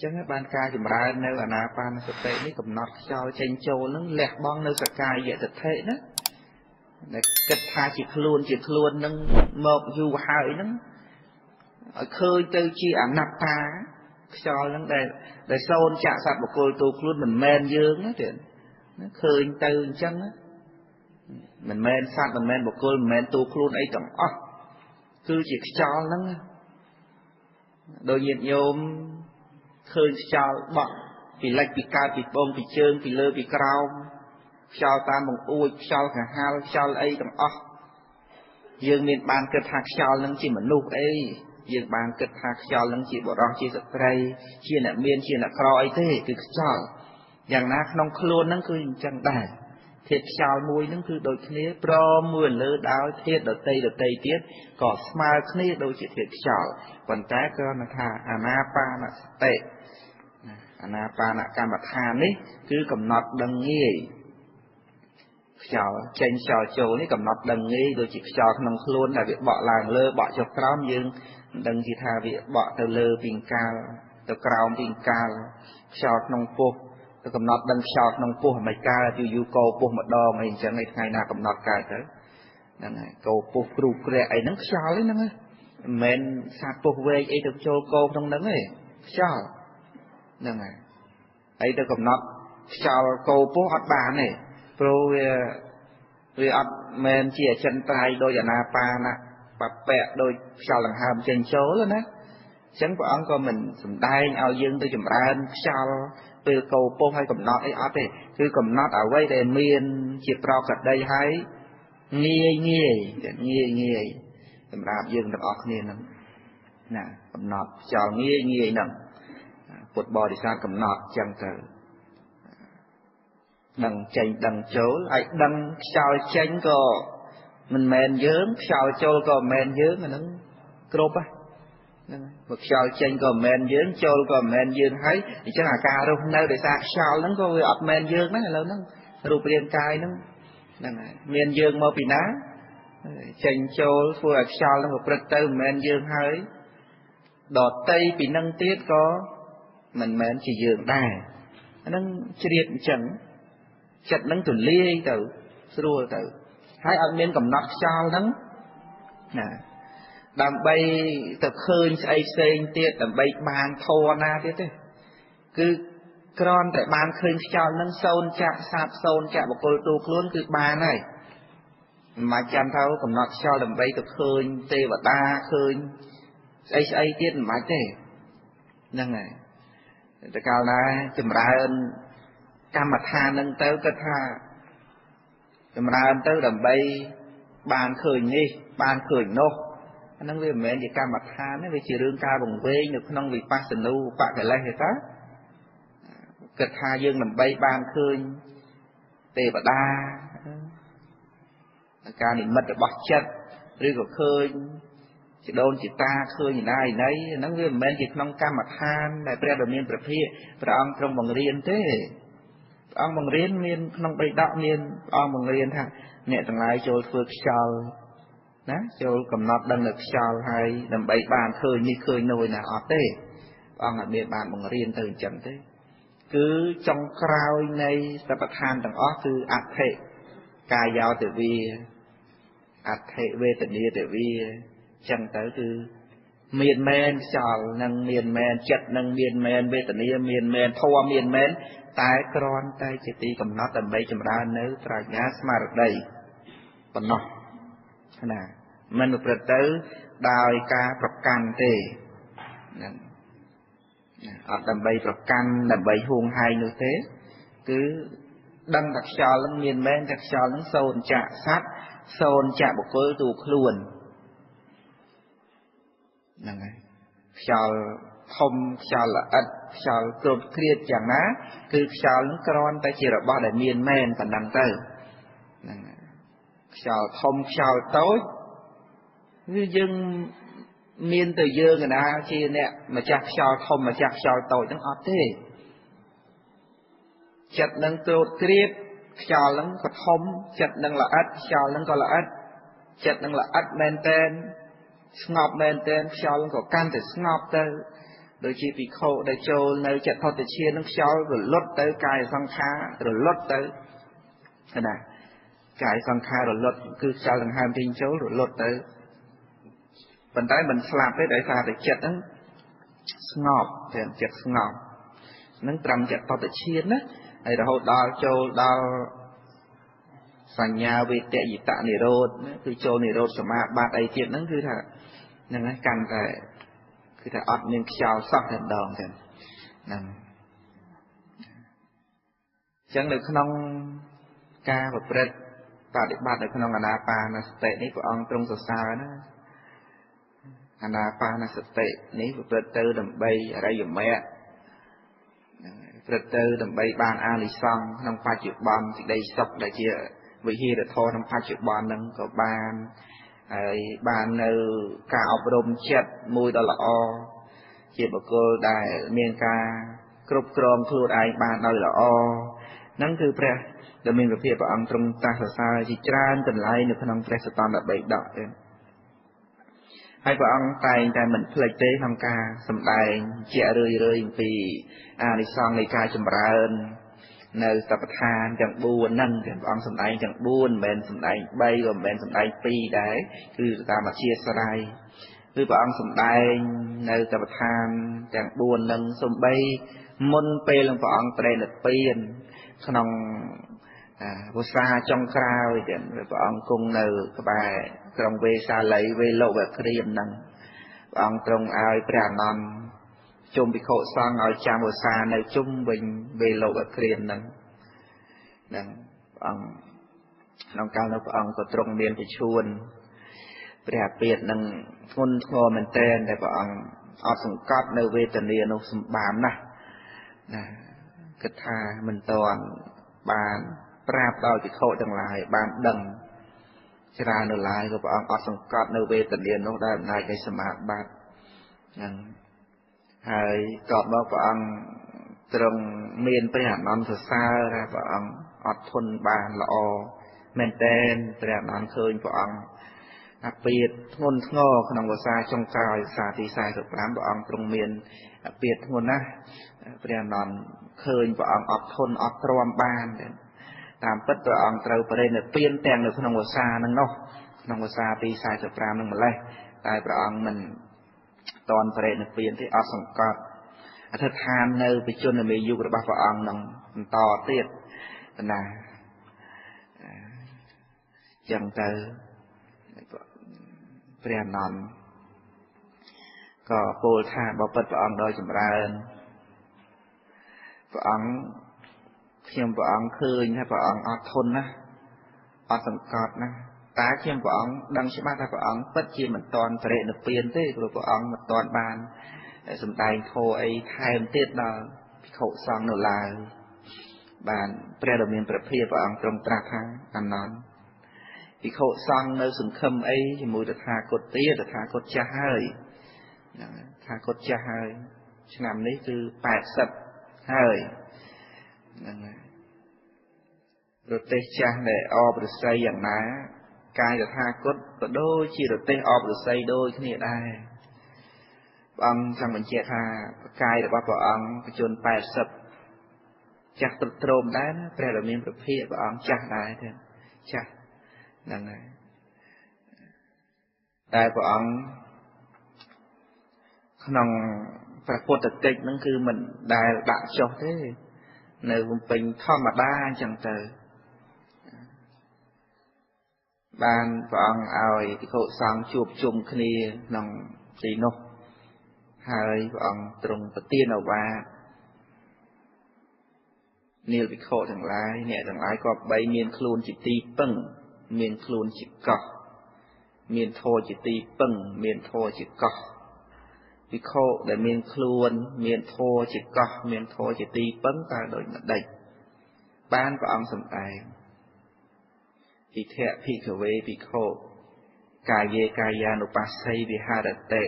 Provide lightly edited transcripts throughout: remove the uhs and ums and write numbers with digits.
ចឹងបានការចម្រើននៅអានាបានសតិនេះកំណត់ខ្យល់ចេញចូលនឹងលះបង់នៅសកាយទិដ្ឋិណាដែលគិតថាជាខ្លួនជាខ្លួននឹងមកយូរហើយនឹងឲ្យឃើញទៅជាអនត្តាខ្យល់នឹងដែលសូន្យចាក់សត្វបុគ្គលទូខ្លួនមិនមែនយើងណាទេឃើញទៅអញ្ចឹងមិនមែនសត្វមិនមែនបុគ្គលមិនមែនទូខ្លួនអីទាំងអស់គឺជាខ្យល់ហ្នឹងដោយញាតិញោមឃើញខ្យល់បក់ពីលិចពីកើតពីបងពីជើងពីលើពីក្រោមខ្យល់តាមបង្អួចខ្យល់កហាលខ្យល់អីទាំងអស់យើងមានបានគិតថាខ្យល់នឹងជាមនុស្សអីយើងបានគិតថាខ្យល់នឹងជាបុរសជាស្ត្រីជាអ្នកមានជាអ្នកក្រអីទេគឺខ្យល់យ៉ាងណាក្នុងខ្លួននឹងគឺអញ្ចឹងដែរធាតុខ្យល់មួយនឹងគឺដូចគ្នាព្រមមួយលើដោយធាតុដតីដតីទៀតក៏ស្មើគ្នាដូចជាធាតុខ្យល់ប៉ុន្តែគ្រាន់តែថាអានាបានសតិអានាបានកម្មដ្ឋាននេះគឺកំណត់ដឹងងាយខ្យល់ចេញខ្យល់ចូលនេះកំណត់ដឹងងាយដូចជាខ្យល់ក្នុងខ្លួនដែលវាបក់ឡើងលើបក់ចុះក្រោមយើងមិនដឹងជាថាវាបក់ទៅលើពីកាលទៅក្រោមពីកាលខ្យល់ក្នុងពោះទៅកំណត់ដឹងខ្យល់ក្នុងពោះមិនកើតយូរយូរកោពោះម្ដងអីអញ្ចឹងឯថ្ងៃណាកំណត់កើតទៅហ្នឹងហើយកោពោះគ្រូក្រាក់អីហ្នឹងខ្យល់ហ្នឹងមិនមែនសត្វពោះវែកអីទៅចូលកោក្នុងហ្នឹងទេខ្យល់ហ្នឹងហើយអីទៅកំណត់ខ្យល់កោពោះអត់បានទេព្រោះវាអត់មែនជាអចិន្ត្រៃយ៍ដោយអានាបានបពៈដោយខ្យល់ដង្ហើមចេញចូលណាអញ្ចឹងព្រះអង្គក៏មិនសំដែងឲ្យយើងទៅចម្រើនខ្យល់ពេលកោពោះឲ្យកំណត់អីអត់ទេគឺកំណត់អ្វីដែលមានជាប្រកដីហើយងាយងាយងាយងាយសម្រាប់យើងទាំងអស់គ្នាហ្នឹងណាកំណត់ខ្យល់ងាយងាយហ្នឹងពុទ្ធបរិស័ទកំណត់ចឹងទៅដឹងចេញដឹងចូលហើយដឹងខ្យល់ចេញក៏មិនមែនយើងខ្យល់ចូលក៏មិនមែនយើងអាហ្នឹងគ្រប់ហ្នឹងបើខ្យល់ចេញក៏មិនមែនយើងចូលក៏មិនមែនយើងហើយអញ្ចឹងអាការរស់នៅដោយសារខ្យល់ហ្នឹងក៏វាអត់មែនយើងដែរឥឡូវហ្នឹងរូបរាងកាយហ្នឹងហ្នឹងហើយមានយើងមកពីណាចេញចូលធ្វើឲ្យខ្យល់ហ្នឹងប្រព្រឹត្តទៅមិនមែនយើងហើយដតីពីនឹងទៀតក៏មិនមែនជាយើងដែរអាហ្នឹងជ្រាបអញ្ចឹងចិត្តហ្នឹងទលាយទៅស្រួលទៅហើយអត់មានកំណត់ខ្យល់ហ្នឹងណាដើម្បីទៅឃើញស្អីផ្សេងទៀតដើម្បីបានធម៌ណាទៀតទេគឺគ្រាន់តែបានឃើញខ្យល់ហ្នឹងសូន្យចាក់សាបសូន្យចាក់បុគ្គលទូខ្លួនគឺបានហើយមិនបាច់ចាំថាកំណត់ខ្យល់ដើម្បីទៅឃើញទេវតាឃើញស្អីស្អីទៀតមិនបាច់ទេហ្នឹងហើយតែកាលណាចម្រើនកម្មដ្ឋានហ្នឹងទៅគិតថាចម្រើនទៅដើម្បីបានឃើញនេះបានឃើញនោះអាហ្នឹងវាមិនមែនជាកម្មដ្ឋានទេវាជារឿងការវង្វេងនៅក្នុងវិបស្សនូបកិលេសទេតាគិតថាយើងដើម្បីបានឃើញទេវតាការនិមិត្តរបស់ចិត្តឬក៏ឃើញជីដូនជីតាឃើញណាឯណីហ្នឹងវាមិនមែនជាក្នុងកម្មដ្ឋានដែលព្រះដ៏មានព្រះភិក្ខព្រះអង្គទ្រង់បង្រៀនទេព្រះអង្គបង្រៀនមានក្នុងបិដកមានព្រះអង្គបង្រៀនថាអ្នកទាំងឡាយចូលធ្វើខ្យល់ណាចូលកំណត់ដឹងនៅខ្យល់ហើយដើម្បីបានឃើញនេះឃើញនោះឯណាអត់ទេព្រះអង្គអត់មានបានបង្រៀនទៅអញ្ចឹងទេគឺចុងក្រោយនៃសតិប្បដ្ឋានទាំងអស់គឺអដ្ឋិកាយោទវាអដ្ឋិវេទនាទវាអញ្ចឹងទៅគឺមានមែនខ្យល់នឹងមានមែនចិត្តនឹងមានមែនវេទនាមានមែនធម៌មានមែនតែគ្រាន់តែជាទីកំណត់ដើម្បីចម្រើននៅប្រាជ្ញាស្មារតីប៉ុណ្ណោះណាមិនប្រព្រឹត្តទៅដោយការប្រកាន់ទេហ្នឹងអត់ដើម្បីប្រកាន់ដើម្បីហួងហែងនោះទេគឺដឹងតែខ្យល់នឹងមានមែនតែខ្យល់នឹងសូន្យចាក់សត្វសូន្យចាក់បុគ្គលទូខ្លួនហ្នឹងហើយខ្យល់ធំខ្យល់ល្អិតខ្យល់គ្រប់គ្រាតយ៉ាងណាគឺខ្យល់នឹងគ្រាន់តែជារបស់ដែលមានមែនប៉ុណ្ណឹងទៅហ្នឹងខ្យល់ធំខ្យល់តូចវាយើងមានទៅយើងណាជាអ្នកម្ចាស់ខ្យល់ធំម្ចាស់ខ្យល់តូចហ្នឹងអត់ទេចិត្តនឹងត្រួតគ្រាតខ្យល់ហ្នឹងក៏ធំចិត្តនឹងល្អិតខ្យល់ហ្នឹងក៏ល្អិតចិត្តនឹងល្អិតមែនតែនស្ងប់មែនតែនខ្យល់ក៏កាន់តែស្ងប់ទៅ ដូចជាភិក្ខុដែលចូលនៅចតុដ្ឋាននឹងខ្យល់រលត់ទៅកាយសង្ខាររលត់ទៅណាកាយសង្ខាររលត់គឺខ្យល់ដង្ហើមចេញចូលរលត់ទៅប៉ុន្តែមិនស្លាប់ទេដោយសារតែចិត្តហ្នឹងស្ងប់តែចិត្តស្ងប់ហ្នឹងត្រឹមចតុដ្ឋានណាហើយរហូតដល់ចូលដល់សញ្ញាវេទយតនិរោធគឺចូលនិរោធសមាបត្តិអីទៀតហ្នឹងគឺថាហ្នឹងហើយកាន់តែគឺថាអត់មានខ្យល់សោះតែម្ដងចឹងហ្នឹងចឹងនៅក្នុងការប្រព្រឹត្តបដិបត្តិនៅក្នុងអានាបានសតិនេះព្រះអង្គទ្រង់សរសើរណាអានាបានសតិនេះប្រព្រឹត្តទៅដើម្បីអរិយមគ្គប្រព្រឹត្តទៅដើម្បីបានអានិសង្សក្នុងបច្ចុប្បន្នសេចក្តីសុខដែលជាវិហារធម៌ក្នុងបច្ចុប្បន្នហ្នឹងក៏បានហើយបាននៅការអប់រំចិត្តមួយដ៏ល្អជាបុគ្គលដែលមានការគ្រប់គ្រងខ្លួនឯងបានដោយល្អហ្នឹងគឺព្រះដែលមានវិភាព្រះអង្គទ្រង់ត្រាស់សរសើរជាច្រើនកន្លែងនៅក្នុងព្រះសតន្តបិដកទេហើយព្រះអង្គតែងតែមិនភ្លេចទេក្នុងការសម្ដែងជារឿយៗអំពីអានិសង្សនៃការចម្រើននៅសពដ្ឋានទាំង4ហ្នឹងព្រះអង្គសម្ដែងទាំង4មិនមែនសម្ដែង3ក៏មិនមែនសម្ដែង2ដែរគឺតាមអធ្យាស្រ័យគឺព្រះអង្គសម្ដែងនៅសពដ្ឋានទាំង4ហ្នឹងសំបីមុនពេលនឹងព្រះអង្គត្រេនិព្វានក្នុងវស្សាចុងក្រោយទៀតព្រះអង្គគង់នៅក្បែរក្រុងវេសាលីវេលវគ្រាមហ្នឹងព្រះអង្គទ្រង់ឲ្យព្រះអានន្ទជុំភិក្ខុសង្ឃឲ្យចាំវស្សានៅជុំវិញវេលវគ្រាមហ្នឹងហ្នឹងព្រះអង្គក្នុងកាលនោះព្រះអង្គក៏ទ្រង់មានប្រឈួនព្រះអាពាធនឹងធ្ងន់ធ្ងរមែនទែនតែព្រះអង្គអត់សង្កត់នៅវេទនានោះសម្បាមណាស់ណាគិតថាមិនទាន់បានប្រាប់ដល់ភិក្ខុទាំងឡាយបានដឹងច្រើននៅឡើយក៏ព្រះអង្គអត់សង្កត់នៅវេទនានោះដោយអំណាចនៃសមាបត្តិហ្នឹងហើយតបមកព្រះអង្គទ្រង់មានព្រះអានន្ទសរសើរថាព្រះអង្គអត់ធន់បានល្អមែនទែនព្រះអានន្ទឃើញព្រះអង្គអាពាធធ្ងន់ធ្ងរក្នុងវស្សាចុងក្រោយវស្សាទី45ព្រះអង្គទ្រង់មានអាពាធធ្ងន់ណាស់ព្រះអានន្ទឃើញព្រះអង្គអត់ធន់អត់ទ្រាំបានតាមពិតព្រះអង្គត្រូវបរិនិព្វានទាំងនៅក្នុងវស្សាហ្នឹងនោះក្នុងវស្សាទី45ហ្នឹងម្លេះតែព្រះអង្គមិនតនបរិនិព្វានទេអត់សង្កត់អធិដ្ឋាននៅបច្ចុប្បន្នយុគរបស់ព្រះអង្គនឹងបន្តទៀតណាចឹងទៅព្រះអានន្ទក៏ពោលថាបើពិតព្រះអង្គដោយចម្រើនព្រះអង្គខ្ញុំព្រះអង្គឃើញថាព្រះអង្គអត់ធន់ណាស់អត់សង្កត់ណាស់តែខ្ញុំព្រះអង្គដឹងច្បាស់ថាព្រះអង្គពិតជាមិនទាន់បរិនិព្វានទេព្រោះព្រះអង្គមិនទាន់បានសម្ដែងធម៌អីថែមទៀតដល់ភិក្ខុសង្ឃនៅឡើយបានព្រះដ៏មានព្រះភិក្ខព្រះអង្គទ្រង់ត្រាស់ថាអានន្ទភិក្ខុសង្ឃនៅសង្ឃឹមអីជាមួយតថាគតទាតថាគតចាស់ហើយហ្នឹងថាគតចាស់ហើយឆ្នាំនេះគឺ80ហើយហ្នឹងហើយរទេះចាស់ដែលអបរិស័យយ៉ាងណាកាយតថាគតក៏ដូចជារទេះអបរិស័យដូចគ្នាដែរព្រះអង្គចង់បញ្ជាក់ថាកាយរបស់ព្រះអង្គបច្ចុប្បន្ន80ចាស់ទ្រុឌទ្រោមដែរណាព្រះដ៏មានព្រះភិក្ខព្រះអង្គចាស់ដែរទេចាស់ហ្នឹងហើយតែព្រះអង្គក្នុងព្រះពុទ្ធកិច្ចហ្នឹងគឺមិនដែលដាក់ចុះទេនៅបំពេញធម្មតាអញ្ចឹងទៅបានព្រះអង្គឲ្យភិក្ខុសង្ឃជួបជុំគ្នាក្នុងទីនោះហើយព្រះអង្គទ្រង់ប្រទានឱវាទនាលភិក្ខុទាំងឡាយអ្នកទាំងឡាយក៏បីមានខ្លួនជាទីពឹងមានខ្លួនជាកោះមានធម៌ជាទីពឹងមានធម៌ជាកោះភិក្ខុដែលមានខ្លួនមានធម៌ជាកោះមានធម៌ជាទីពឹងតើដូចម្ដេចបានព្រះអង្គសម្ដែងពិធៈភិក្ខវេភិក្ខុកាយេកាយានុបស្សីវិហារតិ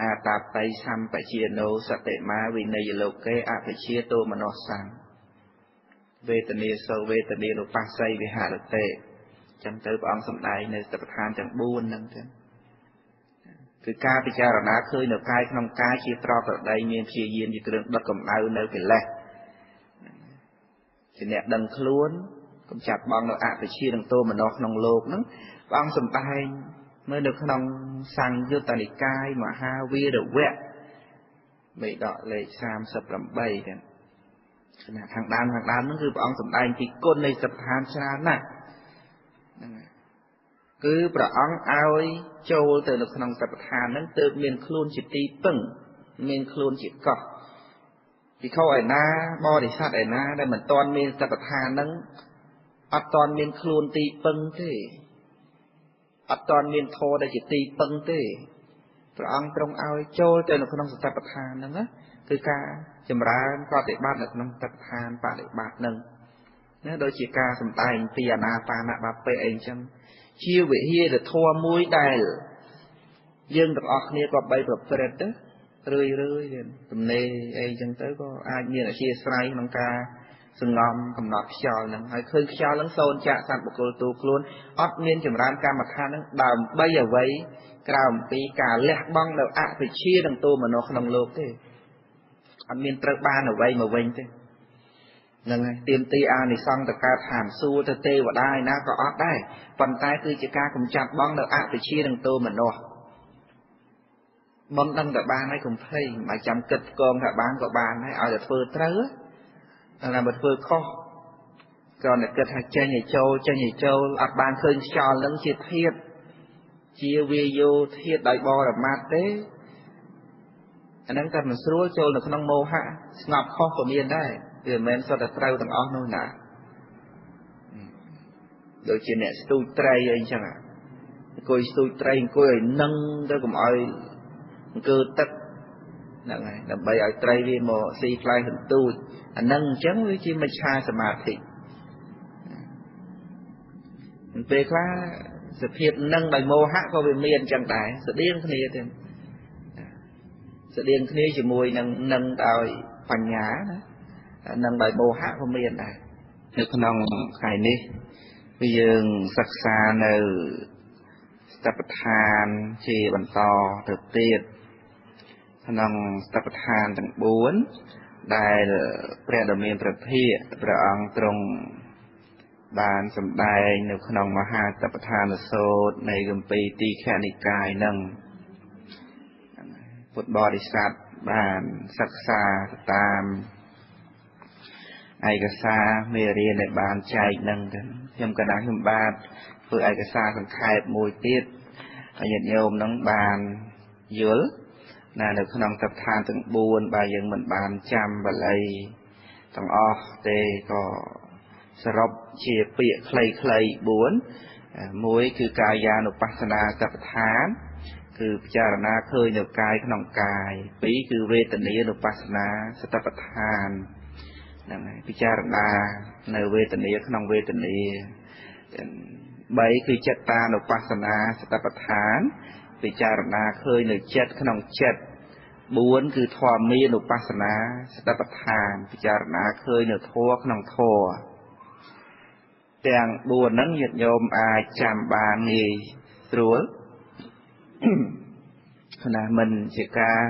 អាតាបៃសម្បជាណោសតិមាវិន័យលោកេអភិជាទោមនោសង្វេទនាសោវេទនានុបស្សីវិហារតិចឹងទៅព្រះអង្គសម្ដែងនៅសតិប្បដ្ឋានទាំង4ហ្នឹងចឹង គឺការពិចារណាឃើញនៅកាយក្នុងកាយជាប្រក្រតីមានព្យាយាមជាគ្រឿងដុតកម្ដៅនៅកិលេសជាអ្នកដឹងខ្លួនកំចាត់បងនៅអវិជ្ជានិងទោមនស្សក្នុងលោកហ្នឹងព្រះអង្គសម្ដែងមើលនៅក្នុងសង្យុត្តនិកាយមហាវីរវៈបិដកលេខ38ទាំងខណៈខាងដើមហ្នឹងគឺព្រះអង្គសម្ដែងពីគុណនៃសតិប្បដ្ឋានច្រើនណាស់ហ្នឹងគឺព្រះអង្គឲ្យចូលទៅនៅក្នុងសតិប្បដ្ឋានហ្នឹងទើបមានខ្លួនជាទីពឹងមានខ្លួនជាកោះភិក្ខុឯណាបរិស័ទឯណាដែលមិនទាន់មានសតិប្បដ្ឋានហ្នឹងអត់ទាន់មានខ្លួនទីពឹងទេអត់ទាន់មានធម៌ដែលជាទីពឹងទេព្រះអង្គទ្រង់ឲ្យចូលទៅនៅក្នុងសតិប្បដ្ឋានហ្នឹងណាគឺការចម្រើនប្រតិបត្តិនៅក្នុងសតិប្បដ្ឋានបដិបត្តិហ្នឹងណាដូចជាការសម្ដែងពីអានាបានបពៈអីអញ្ចឹងជាវិហារធម៌មួយដែលយើងទាំងអស់គ្នាក៏បីប្រព្រឹត្តទៅរឿយរឿយទំនេរអីចឹងទៅក៏អាចមានអធិស្ឋានក្នុងការសង្ងំកំណត់ខ្យល់ហ្នឹងហើយឃើញខ្យល់ហ្នឹងសូន្យចាកសត្វបុគ្គលទូខ្លួនអត់មានចម្រើនកម្មដ្ឋានហ្នឹងដើម្បីអ្វីក្រៅអំពីការលះបង់នៅអវិជ្ជានិងទោមនស្សក្នុងលោកទេអត់មានត្រូវបានអ្វីមកវិញទេហ្នឹងហើយទាមទារអានិសង្សទៅកើតឋានសួគ៌ទៅទេវតាឯណាក៏អត់ដែរប៉ុន្តែគឺជាការកំចាត់បងនៅអវិជ្ជានិងទោមនស្សបងដឹងតែបានហើយកុំភ័យមិនបាច់ចាំគិតផ្គងថាបានក៏បានដែរឲ្យតែធ្វើត្រូវតែបើធ្វើខុសគ្រាន់តែគិតថាចេញឲ្យចូលចេញឲ្យចូលអត់បានឃើញខ្យល់នឹងជាធាតុជាវាយោធាតុដោយបរមត្តទេអាហ្នឹងតែមិនស្រួលចូលនៅក្នុងមោហៈស្ងប់ខុសក៏មានដែរវាមិនមែនសុទ្ធតែត្រូវទាំងអស់នោះណាដូចជាអ្នកស្ទូចត្រីអីចឹងអង្គុយស្ទូចត្រីអង្គុយឲ្យនឹងទៅកុំឲ្យអង្គើទឹកហ្នឹងហើយដើម្បីឲ្យត្រីវាមកស៊ីផ្លែសន្ទូចអាហ្នឹងអញ្ចឹងវាជាមិច្ឆាសមាធិពេលខ្លះសភាពនឹងដោយមោហៈក៏វាមានអញ្ចឹងដែរស្តៀងគ្នាទេស្តៀងគ្នាជាមួយនឹងនឹងដោយបញ្ញាណានឹងដោយមោហៈក៏មានដែរនៅក្នុងថ្ងៃនេះគឺយើងសិក្សានៅសតិប្បដ្ឋានជាបន្តទៅទៀតក្នុងសតិប្បដ្ឋានទាំង4ដែលព្រះដ៏មានព្រះភិក្ខព្រះអង្គទ្រង់បានសម្ដែងនៅក្នុងមហាសតិប្បដ្ឋានសូត្រនៃគម្ពីរទីខនិកាយនឹងពុទ្ធបរិស័ទបានសិក្សាតាមឯកសារមេរៀនដែលបានចែកនឹងខ្ញុំកណ្ដាលខ្ញុំបាទធ្វើឯកសារសង្ខេបមួយទៀតឲ្យញាតិញោមនឹងបានយល់ណានៅក្នុងសតិប្បដ្ឋានទាំង4បើយើងមិនបានចាំបាលីទាំងអស់ទេក៏សរុបជាពាក្យខ្លីៗ4មួយគឺកាយានុបស្សនាសតិប្បដ្ឋានគឺពិចារណាឃើញនៅកាយក្នុងកាយ2គឺវេទនានុបស្សនាសតិប្បដ្ឋានហ្នឹងហើយពិចារណានៅវេទនាក្នុងវេទនា3គឺចិត្តតានុបស្សនាសតិប្បដ្ឋានពិចារណាឃើញនៅចិត្តក្នុងចិត្ត4គឺធម្មានុបស្សនាសតិប្បដ្ឋានពិចារណាឃើញនៅធម៌ក្នុងធម៌ទាំង4ហ្នឹងញាតិញោមអាចចាំបានងាយស្រួលណាមិនជាការ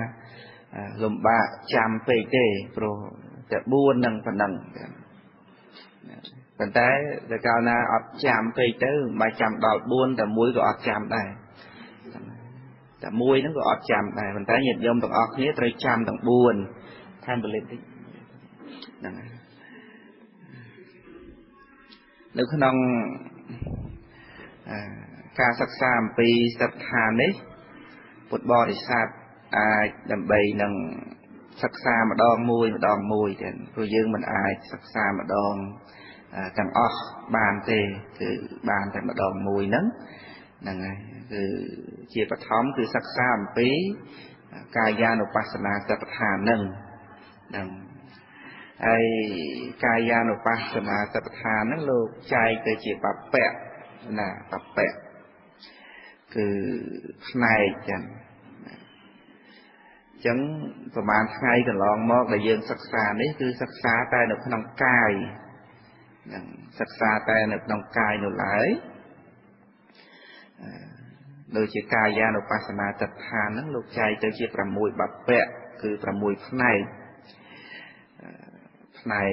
លំបាកចាំពេកទេព្រោះតែ4ហ្នឹងប៉ុណ្ណឹងប៉ុន្តែតែកាលណាអត់ចាំពេកទៅមិនបាច់ចាំដល់4តែមួយក៏អត់ចាំដែរតែមួយហ្នឹងក៏អត់ចាំដែរប៉ុន្តែញាតិញោមទាំងអស់គ្នាត្រូវចាំទាំង4ថែមពលិតតិចហ្នឹងហើយនៅក្នុងការសិក្សាអំពីសតិប្បដ្ឋាននេះពុទ្ធបរិស័ទអាចដើម្បីនឹងសិក្សម្ដងមួយម្ដងមួយទេព្រោះយើងមិនអាចសិក្សម្ដងទាំងអស់បានទេគឺបានតែម្ដងមួយហ្នឹងហ្នឹងហើយគឺជាបឋមគឺសិក្សាអំពីកាយានុបស្សនាសតិប្បដ្ឋានហ្នឹងហ្នឹងហើយកាយានុបស្សនាសតិប្បដ្ឋានហ្នឹងលោកចែកទៅជាបពៈណាបពៈគឺផ្នែកចឹងចឹងប្រហែលថ្ងៃកន្លងមកដែលយើងសិក្សានេះគឺសិក្សាតែនៅក្នុងកាយហ្នឹងសិក្សាតែនៅក្នុងកាយនោះឡើយ ដូចជាកាយានុបស្សនាទិដ្ឋានហ្នឹងលោកចែកទៅជា6បពៈគឺ6ផ្នែកផ្នែក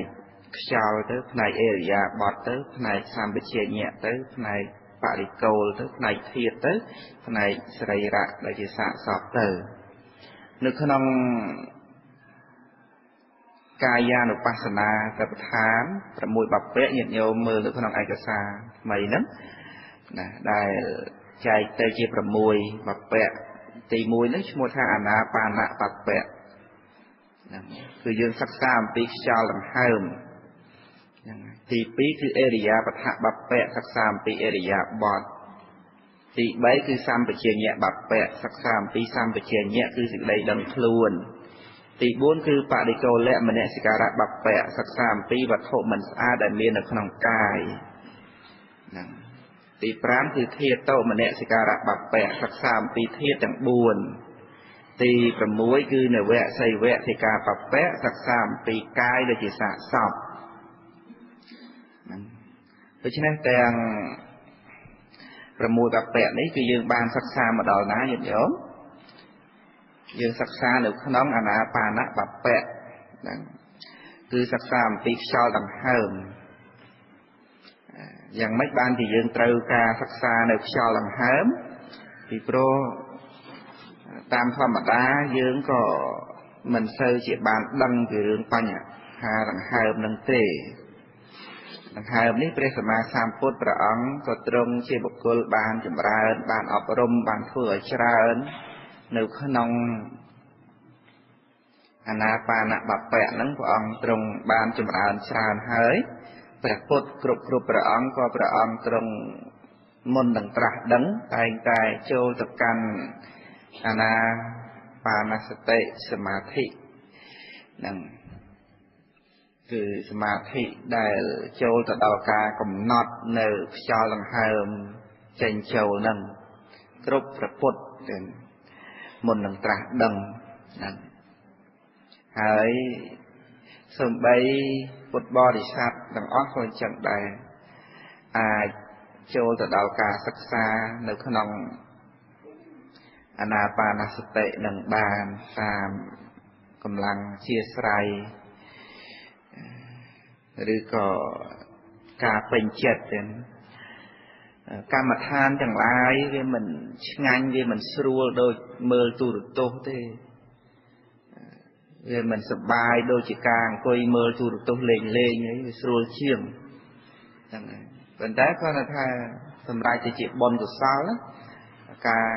ខ្យល់ទៅផ្នែកអេរិយាបថទៅផ្នែកសម្បជញ្ញៈទៅផ្នែកបរិកូលទៅផ្នែកធាតុទៅផ្នែកសរីរៈដែលជាសាកសពទៅនៅក្នុងកាយានុបស្សនាទិដ្ឋាន6បពៈញាតិញោមមើលនៅក្នុងឯកសារថ្មីហ្នឹងណាដែលចែកទៅជា6បពៈទី1ហ្នឹងឈ្មោះថាអានាបានបពៈហ្នឹងគឺយើងសិក្សាអំពីខ្យល់ដង្ហើមហ្នឹងទី2គឺអេរិយាបថបពៈសិក្សាអំពីអេរិយាបថទី3គឺសម្បជញ្ញៈបពៈសិក្សាអំពីសម្បជញ្ញៈគឺសេចក្តីដឹងខ្លួនទី4គឺបរិកោលៈមនសិការៈបពៈសិក្សាអំពីវត្ថុមិនស្អាតដែលមាននៅក្នុងកាយហ្នឹងទី5គឺធាតុមនសិការៈបពៈសិក្សាអំពីធាតុទាំង4ទី6គឺនវៈសីវៈធិកាបពៈសិក្សាអំពីកាយដែលជាសាកសពហ្នឹងដូច្នេះទាំង6បពៈនេះគឺយើងបានសិក្សាមកដល់ណាញាតិញោមយើងសិក្សានៅក្នុងអានាបានបពៈហ្នឹងគឺសិក្សាអំពីខ្យល់ដង្ហើមយ៉ាងម៉េចបានជាយើងត្រូវការសិក្សានៅខ្យល់ដង្ហើមពីព្រោះតាមធម្មតាយើងក៏មិនសូវជាបានដឹងពីរឿងបញ្ហាដង្ហើមនឹងទេដង្ហើមនេះព្រះសម្មាសម្ពុទ្ធព្រះអង្គក៏ទ្រង់ជាបុគ្គលបានចម្រើនបានអប់រំបានធ្វើឲ្យច្រើននៅក្នុងអានាបានបពៈហ្នឹងព្រះអង្គទ្រង់បានចម្រើនច្រើនហើយព្រះពុទ្ធគ្រប់ព្រះអង្គក៏ព្រះអង្គទ្រង់មុននឹងត្រាស់ដឹងតែងតែចូលទៅកាន់អានាបានសតិសមាធិហ្នឹងគឺសមាធិដែលចូលទៅដល់ការកំណត់នៅខ្យល់ដង្ហើមចេញចូលហ្នឹងគ្រប់ព្រះពុទ្ធទាំងមុននឹងត្រាស់ដឹងហ្នឹងហើយសំបីពុទ្ធបរិស័ទទាំងអស់ក៏អញ្ចឹងដែរអាចចូលទៅដល់ការសិក្សានៅក្នុងអានាបានសតិនឹងបានតាមកម្លាំងជាស្រ័យឬក៏ការពេញចិត្តទាំងកម្មដ្ឋានទាំងឡាយវាមិនឆ្ងាញ់វាមិនស្រួលដូចមើលទូរទស្សន៍ទេវាមិនសប្បាយដូចជាការអង្គុយមើលទូរទស្សន៍លេងអីវាស្រួលជាងហ្នឹងហើយប៉ុន្តែគាត់ថាសម្រាប់ទៅជាបុណ្យកុសលការ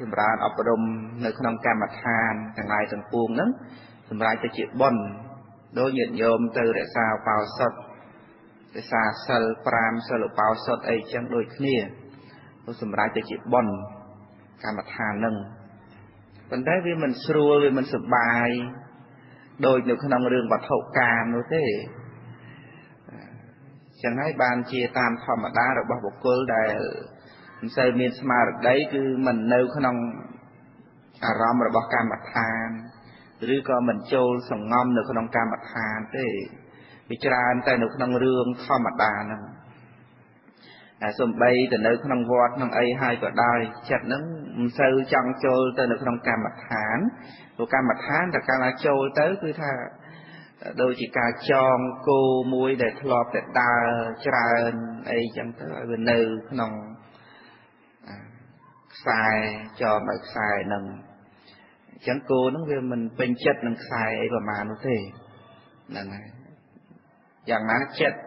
ចម្រើនអប់រំនៅក្នុងកម្មដ្ឋានទាំងឡាយទាំងពួងហ្នឹងសម្រាប់ទៅជាបុណ្យដូចញាតិញោមទៅរក្សាឧបោសថរក្សាសិល5សិលឧបោសថអីចឹងដូចគ្នាទៅសម្រាប់ទៅជាបុណ្យកម្មដ្ឋានហ្នឹងប៉ុន្តែវាមិនស្រួលវាមិនសប្បាយដូចនៅក្នុងរឿងវត្ថុកាមនោះទេចឹងហើយបានជាតាមធម្មតារបស់បុគ្គលដែលមិនសូវមានស្មារតីគឺមិននៅក្នុងអារម្មណ៍របស់កម្មដ្ឋានឬក៏មិនចូលសង្ងំនៅក្នុងកម្មដ្ឋានទេវាច្រើនតែនៅក្នុងរឿងធម្មតាហ្នឹងតែសំបីទៅនៅក្នុងវត្តក្នុងអីហើយក៏ដោយចិត្តហ្នឹងមិនសូវចង់ចូលទៅនៅក្នុងកម្មដ្ឋានព្រោះកម្មដ្ឋានតែកាលណាចូលទៅគឺថាដូចជាការចងគោមួយដែលធ្លាប់តែដើរច្រើនអីចឹងទៅឲ្យវានៅក្នុងខ្សែចងដោយខ្សែហ្នឹងអញ្ចឹងគោហ្នឹងវាមិនពេញចិត្តនឹងខ្សែអីប្រហែលនោះទេហ្នឹងហើយយ៉ាងណាចិត្ត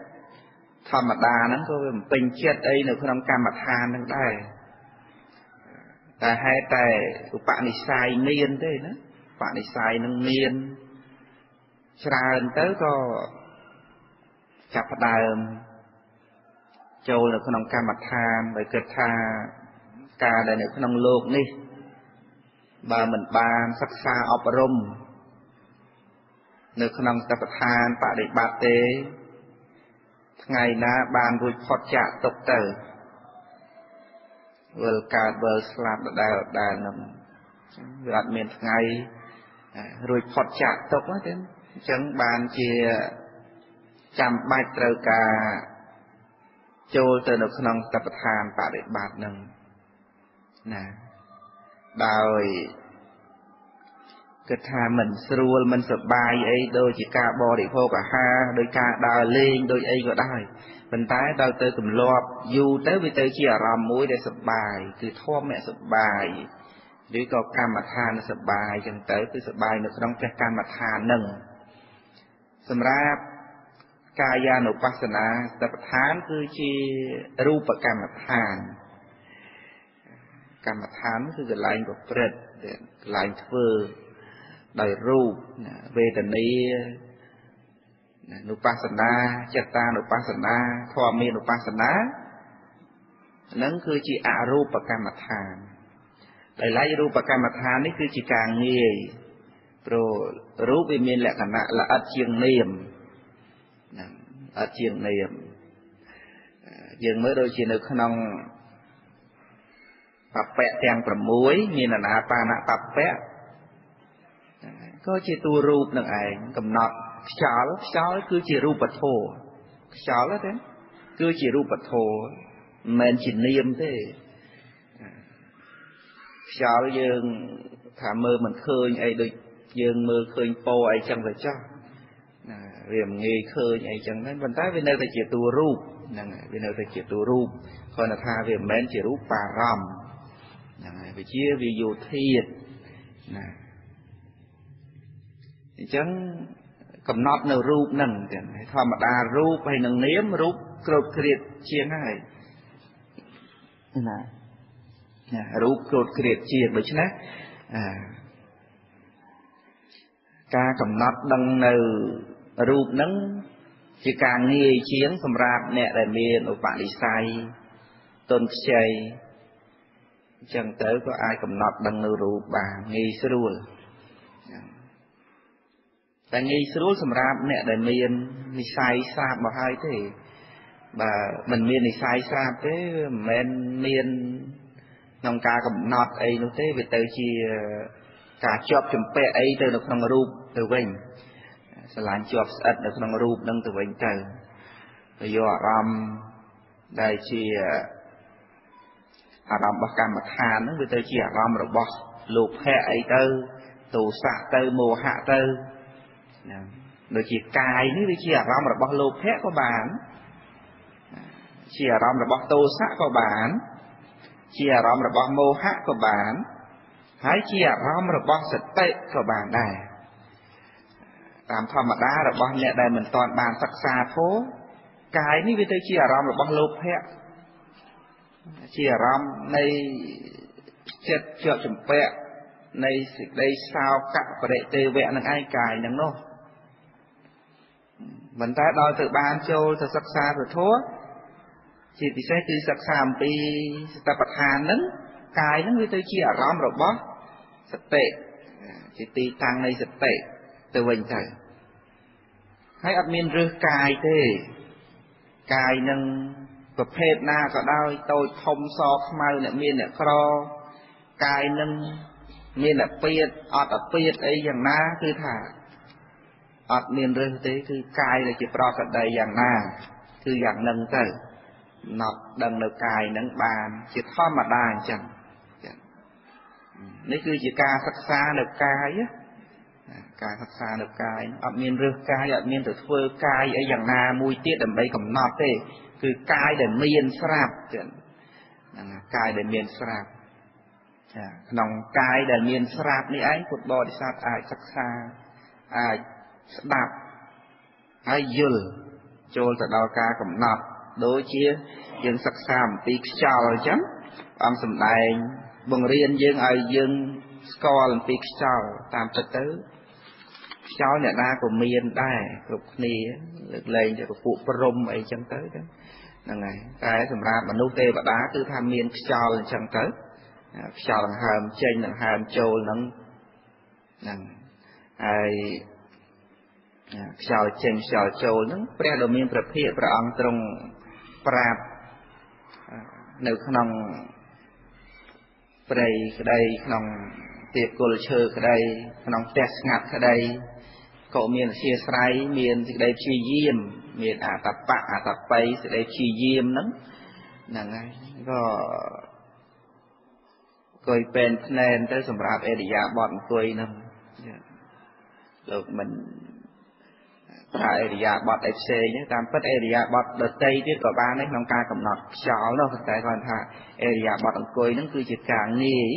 ធម្មតាហ្នឹងក៏វាមិនពេញចិត្តអីនៅក្នុងកម្មដ្ឋានហ្នឹងដែរតែហេតុតែឧបនិស្ស័យមានទេណាឧបនិស្ស័យនឹងមានច្រើនទៅក៏ចាប់ផ្ដើមចូលនៅក្នុងកម្មដ្ឋានដោយគិតថាការដែលនៅក្នុងលោកនេះបើមិនបានសិក្សាអប់រំនៅក្នុងសតិប្បដ្ឋានបដិបត្តិទេថ្ងៃណាបានរួចផុតចាកទុកទៅវិលកើតវិលស្លាប់ដដែលហ្នឹងវាអត់មានថ្ងៃរួចផុតចាកទុកទេអញ្ចឹងបានជាចាំបាច់ត្រូវការចូលទៅនៅក្នុងសតិប្បដ្ឋានបដិបត្តិហ្នឹងណា ដោយគិតថាមិនស្រួលមិនសប្បាយអីដូចជាការបរិភោគអាហារដោយការដើរលេងដោយអីក៏ដោយប៉ុន្តែដល់ទៅទម្លាប់យូរទៅវាទៅជាអារម្មណ៍មួយដែលសប្បាយគឺធម្មសប្បាយឬក៏កម្មដ្ឋានសប្បាយចឹងទៅគឺសប្បាយនៅក្នុងព្រះកម្មដ្ឋាននឹងសម្រាប់កាយានុបស្សនាសតិប្បដ្ឋានគឺជារូបកម្មដ្ឋានកម្មដ្ឋានគឺកន្លែងប្រព្រឹត្តកន្លែងធ្វើដោយរូបវេទនានុបស្សនាចិត្តានុបស្សនាធម្មានុបស្សនាហ្នឹងគឺជាអរូបកម្មដ្ឋានដោយឡែករូបកម្មដ្ឋាននេះគឺជាការងាយព្រោះរូបវាមានលក្ខណៈល្អិតជាងនាមហ្នឹងល្អិតជាងនាមយើងមើលដូចជានៅក្នុងបពៈទាំង6មានអានាបានបពៈក៏ជាតួរូបនឹងឯងកំណត់ខ្យល់ខ្យល់គឺជារូបធម៌ខ្យល់ទេគឺជារូបធម៌មិនមែនជានាមទេខ្យល់យើងថាមើលមិនឃើញអីដូចយើងមើលឃើញពោអីចឹងទៅចាស់ណាវាមិនងាយឃើញអីចឹងហ្នឹងប៉ុន្តែវានៅតែជាតួរូបហ្នឹងហើយវានៅតែជាតួរូបគ្រាន់តែថាវាមិនមែនជារូបបារម្ភហ្នឹងហើយវាជាវិយោធាតណាអញ្ចឹងកំណត់នៅរូបហ្នឹងចឹងធម្មតារូបហើយនឹងនាមរូបគ្របគ្រៀតជាងហើយណារូបគ្របគ្រៀតជាងដូច្នេះការកំណត់ដឹងនៅរូបហ្នឹងជាការងាយជាងសម្រាប់អ្នកដែលមានឧបនិស្ស័យទុនខ្ចីអញ្ចឹងទៅក៏អាចកំណត់ដឹងនៅរូបបានងាយស្រួលតែងាយស្រួលសម្រាប់អ្នកដែលមាននិស្ស័យស្រាប់មកហើយទេបើមិនមាននិស្ស័យស្រាប់ទេមិនមែនមានក្នុងការកំណត់អីនោះទេវាទៅជាការជាប់ជំពាក់អីទៅនៅក្នុងរូបទៅវិញស្រឡាញ់ជាប់ស្អិតនៅក្នុងរូបនឹងទៅវិញទៅទៅយកអារម្មណ៍ដែលជាអារម្មណ៍របស់កម្មដ្ឋានហ្នឹងវាទៅជាអារម្មណ៍របស់លោភៈអីទៅទោសៈទៅមោហៈទៅហ្នឹងដូចជាកាយនេះវាជាអារម្មណ៍របស់លោភៈក៏បានជាអារម្មណ៍របស់ទោសៈក៏បានជាអារម្មណ៍របស់មោហៈក៏បានហើយជាអារម្មណ៍របស់សតិក៏បានដែរតាមធម្មតារបស់អ្នកដែលមិនទាន់បានសិក្សាធម៌កាយនេះវាទៅជាអារម្មណ៍របស់លោភៈជាអារម្មណ៍នៃចិត្តជាប់ជំពាក់នៃសេចក្តីសោកបរិទេវៈនឹងឯងកាយនឹងនោះប៉ុន្តែដល់ទៅបានចូលទៅសិក្សាព្រះធម៌ជាពិសេសគឺសិក្សាអំពីសតិប្បដ្ឋានហ្នឹងកាយហ្នឹងវាទៅជាអារម្មណ៍របស់សតិជាទីតាំងនៃសតិទៅវិញទៅហើយអត់មានរើសកាយទេកាយនឹងប្រភេទណាក៏ដោយតូចធំសខ្មៅអ្នកមានអ្នកក្រកាយនឹងមានអាពាតអត់អាពាតអីយ៉ាងណាគឺថាអត់មានរើសទេគឺកាយដែលជាប្រកដីយ៉ាងណាគឺយ៉ាងនឹងទៅណប់ដឹងនៅកាយនឹងបានជាធម្មតាអញ្ចឹងនេះគឺជាការសិក្សានៅកាយការសិក្សានៅកាយអត់មានរើសកាយអត់មានទៅធ្វើកាយអីយ៉ាងណាមួយទៀតដើម្បីកំណត់ទេគឺកាយដែលមានស្រាប់ចឹងហ្នឹងកាយដែលមានស្រាប់ក្នុងកាយដែលមានស្រាប់នេះឯងពុទ្ធបរិស័ទអាចសិក្សាអាចស្ដាប់ហើយយល់ចូលទៅដល់ការកំណត់ដូចជាយើងសិក្សាអំពីខ្យល់អញ្ចឹងអង្គសម្ដែងបង្រៀនយើងឲ្យយើងស្គាល់អំពីខ្យល់តាមពិតទៅខ្យល់អ្នកណាក៏មានដែរគ្រប់គ្នាលើកលែងតែពួកព្រំអីចឹងទៅហ្នឹងហើយតែសម្រាប់មនុស្សទេវតាគឺថាមានខ្យល់អញ្ចឹងទៅខ្យល់ដង្ហើមចេញដង្ហើមចូលហ្នឹងហ្នឹងហើយខ្យល់ចេញខ្យល់ចូលហ្នឹងព្រះដ៏មានព្រះភិក្ខព្រះអង្គទ្រង់ប្រាប់នៅក្នុងព្រៃក្តីក្នុងទៀបគល់ឈើក្តីក្នុងផ្ទះស្ងាត់ក្តីក៏មានអធិស្រ័យមានសេចក្តីព្យាយាមមានអតបៈអតបិសេចក្តីព្យាយាមហ្នឹងហ្នឹងហើយក៏ អង្គុយពេនភ្នែនទៅសម្រាប់អេរិយាបថអង្គុយហ្នឹងលោកមិនប្រើអេរិយាបថអីផ្សេងទេតាមពិតអេរិយាបថដទៃទៀតក៏បានដែរក្នុងការកំណត់ខ្យល់នោះតែគាត់ថាអេរិយាបថអង្គុយហ្នឹងគឺជាការងាយ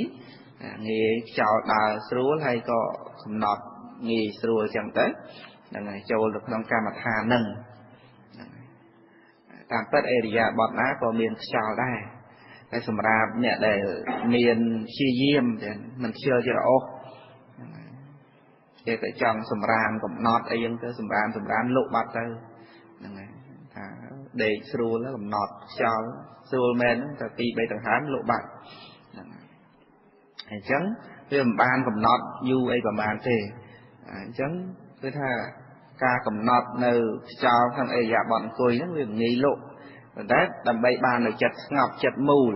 ងាយខ្យល់ដើរស្រួលហើយក៏កំណត់ងាយស្រួលចឹងទៅហ្នឹងហើយចូលទៅក្នុងកម្មដ្ឋានហ្នឹងតាមពិតអេរិយាបថណាក៏មានខ្យល់ដែរតែសម្រាប់អ្នកដែលមានព្យាយាមចឹងមិនខ្ជិលជារអុសគេតែចង់សម្រានកំណត់អីចឹងទៅសម្រានសម្រានលុកបាត់ទៅហ្នឹងហើយថាដេកស្រួលកំណត់ខ្យល់ស្រួលមែនតែ2 3ដង្ហើមលុកបាត់ហ្នឹងហើយអញ្ចឹងវាមិនបានកំណត់យូរអីប្រហែលទេអញ្ចឹងគឺថាការកំណត់នៅខ្យល់ក្នុងអេរិយាបថអង្គុយហ្នឹងវាងាយលុកប៉ុន្តែដើម្បីបាននៅចិត្តស្ងប់ចិត្តមូល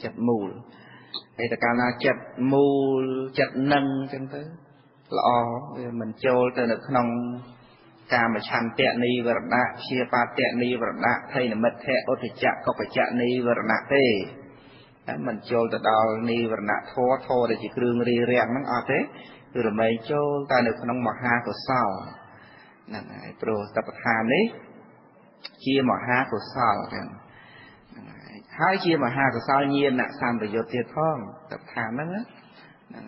ចិត្តមូលហើយតែកាលណាចិត្តមូលចិត្តនឹងអញ្ចឹងទៅល្អវាមិនចូលទៅនៅក្នុងកាមឆន្ទៈនិវរណៈព្យាបាទៈនិវរណៈថៃនមិទ្ធៈឧទ្ធចៈកុបចៈនិវរណៈទេតែមិនចូលទៅដល់និវរណៈធម៌ធម៌ដែលជាគ្រឿងរារាំងហ្នឹងអត់ទេគឺរមែងចូលតែនៅក្នុងមហាកុសលហ្នឹងហើយព្រោះតបឋាននេះជាមហាកុសលហ្នឹងហើយហើយជាមហាកុសលញាណសម្បយុទ្ធទៀតផងតបឋានហ្នឹងហ្នឹង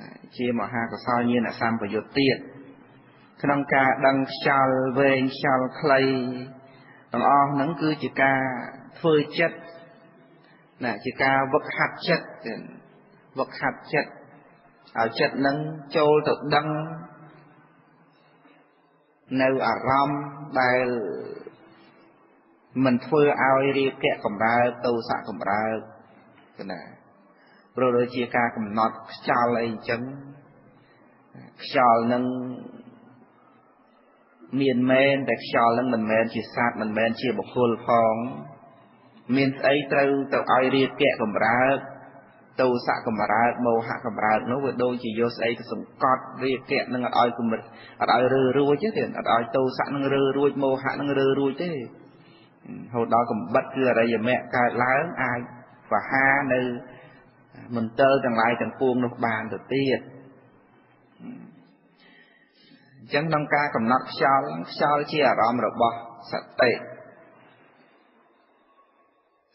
ហើយជាមហាកុសលញាណសម្បយុទ្ធទៀតក្នុងការដឹងខ្យល់វែងខ្យល់ខ្លីទាំងអស់ហ្នឹងគឺជាការធ្វើចិត្តណាជាការវឹកហាត់ចិត្តវឹកហាត់ចិត្តឲ្យចិត្តនឹងចូលទៅដឹងនៅអារម្មណ៍ដែលមិនធ្វើឲ្យរាគៈកម្រើកទោសៈកម្រើកណាព្រោះដូចជាការកំណត់ខ្យល់អីអញ្ចឹងខ្យល់នឹងមានមែនតែខ្យល់នឹងមិនមែនជាសត្វមិនមែនជាបុគ្គលផងមានស្អីត្រូវទៅឲ្យរាគៈកម្រើកទោសៈកម្រើកមោហៈកម្រើកនោះវាដូចជាយកស្អីទៅសង្កត់រាគៈនឹងអត់ឲ្យកម្រិតអត់ឲ្យរើរួចទេអត់ឲ្យទោសៈនឹងរើរួចមោហៈនឹងរើរួចទេហូតដល់កំបិតគឺអរិយមគ្គកើតឡើងអាចបហានៅមន្ទិលទាំងឡាយទាំងពួងនោះបានទៅទៀតអញ្ចឹងក្នុងការកំណត់ខ្យល់ខ្យល់ជាអារម្មណ៍របស់សតិ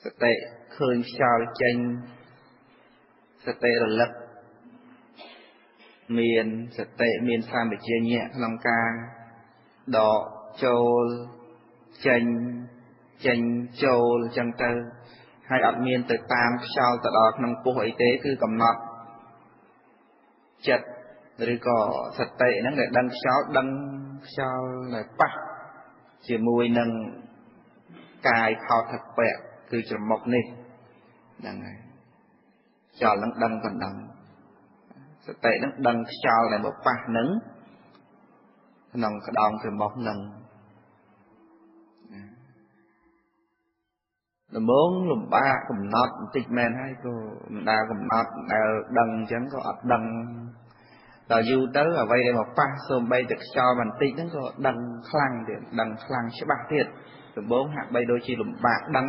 សតិឃើញខ្យល់ចេញសតិរលឹកមានសតិមានសម្បជញ្ញៈក្នុងការដកចូលចេញចេញចូលអញ្ចឹងទៅហើយអត់មានទៅតាមខ្យល់ទៅដល់ក្នុងពោះអីទេគឺកំណត់ចិត្តឬក៏សតិហ្នឹងដែលដឹងខ្យល់ដឹងខ្យល់ដែលប៉ះជាមួយនឹងកាយផោធពៈគឺច្រមុកនេះហ្នឹងហើយខ្យល់ហ្នឹងដឹងប៉ុណ្ណឹងសតិហ្នឹងដឹងខ្យល់ដែលមកប៉ះហ្នឹងក្នុងក្តោងច្រមុះហ្នឹងដំបូងលំបាកកំណត់បន្តិចមែនហើយក៏មិនដែលកំណត់មិនដែលដឹងអញ្ចឹងក៏អត់ដឹងដល់យូរទៅអ្វីដែលមកប៉ះសូម្បីតែខ្យល់បន្តិចហ្នឹងក៏ដឹងខ្លាំងទៀតដឹងខ្លាំងច្បាស់ទៀតដំបូងហាក់បីដូចជាលំបាកដឹង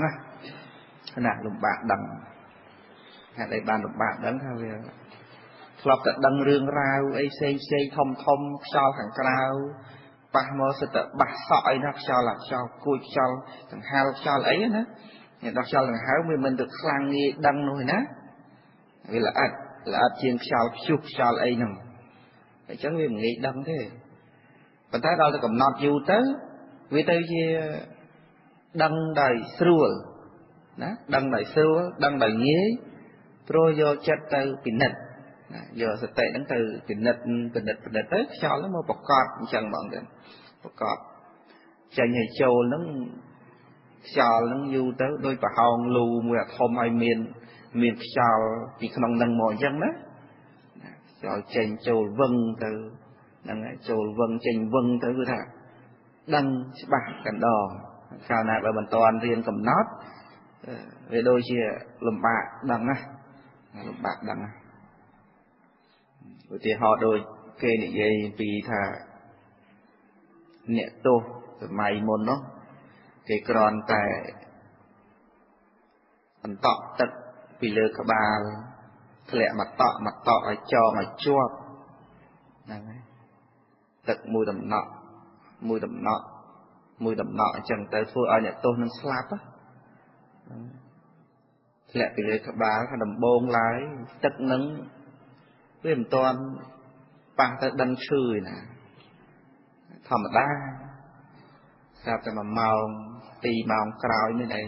ណាលំបាកដឹងហេតុអីបានលំបាកដឹងថាវាធ្លាប់តែដឹងរឿងរ៉ាវអីផ្សេងផ្សេងធំធំខ្យល់ខាងក្រៅប៉ះមកសិតតែបាសក់អីណាខ្យល់អាខ្យល់គួចខ្យល់ដង្ហើមខ្យល់អីណាអ្នកដល់ខ្យល់ដង្ហើមវាមិនទៅខ្លាំងងាយដឹងនោះឯណាវាល្អិតល្អិតជាងខ្យល់ព្យុះខ្យល់អីហ្នឹងអញ្ចឹងវាមិនងាយដឹងទេប៉ុន្តែដល់ទៅកំណត់យូរទៅវាទៅជាដឹងដោយស្រួលណាដឹងដោយស្រួលដឹងដោយងាយព្រោះយកចិត្តទៅពិនិត្យណាយកសតិហ្នឹងទៅពិនិត្យពិនិត្យពិនិត្យទៅខ្យល់ហ្នឹងមកប្រកបអញ្ចឹងហ្មងទៅប្រកបចេញឲ្យចូលហ្នឹងខ្យល់ហ្នឹងយូរទៅដូចប្រហោងលូមួយអាធំឲ្យមានខ្យល់ពីក្នុងហ្នឹងមកអញ្ចឹងណាខ្យល់ចេញចូលវឹងទៅហ្នឹងហើយចូលវឹងចេញវឹងទៅគឺថាដឹងច្បាស់កណ្ដងកាលណាបើមិនទាន់រៀនកំណត់វាដូចជាលំបាកដឹងណាលំបាកដឹងណាឧទាហរណ៍ដូចគេនិយាយពីថាអ្នកទោសសម័យមុននោះគេគ្រាន់តែអន្តក់ទឹកពីលើក្បាល ធ្លាក់មកតក់មកតក់ឲ្យចងឲ្យជាប់ហ្នឹងហើយទឹកមួយតំណក់មួយតំណក់មួយតំណក់អញ្ចឹងទៅធ្វើឲ្យអ្នកទោសនឹងស្លាប់ធ្លាក់ពីលើក្បាលថាដំបងឡើយទឹកនឹងវាមិនទាន់ប៉ះទៅដឹងឈឺឯណាធម្មតាស្រាប់តែ1ម៉ោង2ម៉ោងក្រោយនេះឯង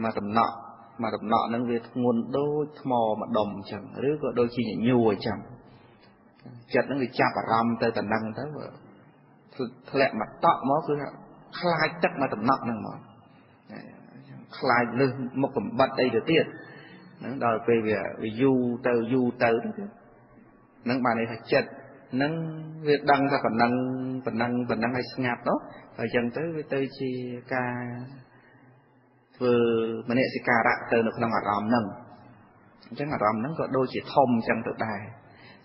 មកតំណក់មកតំណក់ហ្នឹងវាធ្ងន់ដូចថ្មម្ដុំអញ្ចឹងឬក៏ដូចជាញញួរអញ្ចឹងចិត្តហ្នឹងវាចាប់អារម្មណ៍ទៅតំណឹងទៅធ្លាក់មកតក់មកគឺខ្លាចទឹកមកតំណក់ហ្នឹងមកខ្លាចលឹះមុខកំបិតអីទៅទៀតហ្នឹងដល់ពេលវាយូរទៅយូរទៅហ្នឹងបានន័យថាចិត្តហ្នឹងវាដឹងថាប៉ុណ្ណឹងប៉ុណ្ណឹងប៉ុណ្ណឹងឲ្យស្ងាត់ទៅហើយអញ្ចឹងទៅវាទៅជាការធ្វើមនសិការៈទៅនៅក្នុងអារម្មណ៍ហ្នឹងអញ្ចឹងអារម្មណ៍ហ្នឹងក៏ដូចជាធំអញ្ចឹងទៅដែរ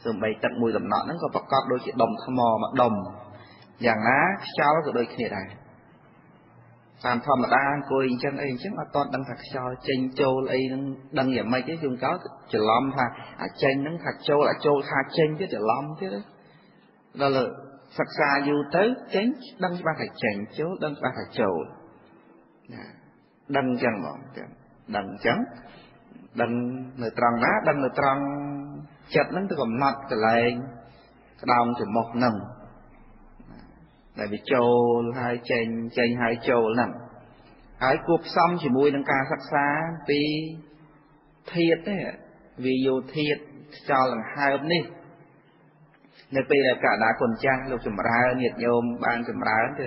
សូម្បីទឹកមួយតំណក់ហ្នឹងក៏ប្រកបដូចជាដុំថ្មមួយដុំយ៉ាងណាខ្យល់ក៏ដូចគ្នាដែរតាមធម្មតាអង្គុយអញ្ចឹងអីអញ្ចឹងអត់តដឹងថាខ្យល់ចេញចូលអីហ្នឹងដឹងយ៉ាងម៉េចទេជួនកាលច្រឡំថាអាចេញហ្នឹងថាចូលអាចូលថាចេញទៀតច្រឡំទៀតដល់សិក្សាយូរទៅចេញដឹងច្បាស់ថាចេញចូលដឹងច្បាស់ថាចូលណាដឹងអញ្ចឹងហ្មងដឹងអញ្ចឹងដឹងនៅត្រង់ណាដឹងនៅត្រង់ចិត្តហ្នឹងទៅកំណត់កន្លែងក្តោងច្រមុះហ្នឹងដែលវាចូលហើយចេញចេញហើយចូលហ្នឹងហើយគួបផ្សំជាមួយនឹងការសិក្សាពីធាតុទេវាយោធាតុខ្យល់ដង្ហើមនេះនៅពេលដែលកដាគុណចាស់លោកចម្រើនញាតិញោមបានចម្រើនទេ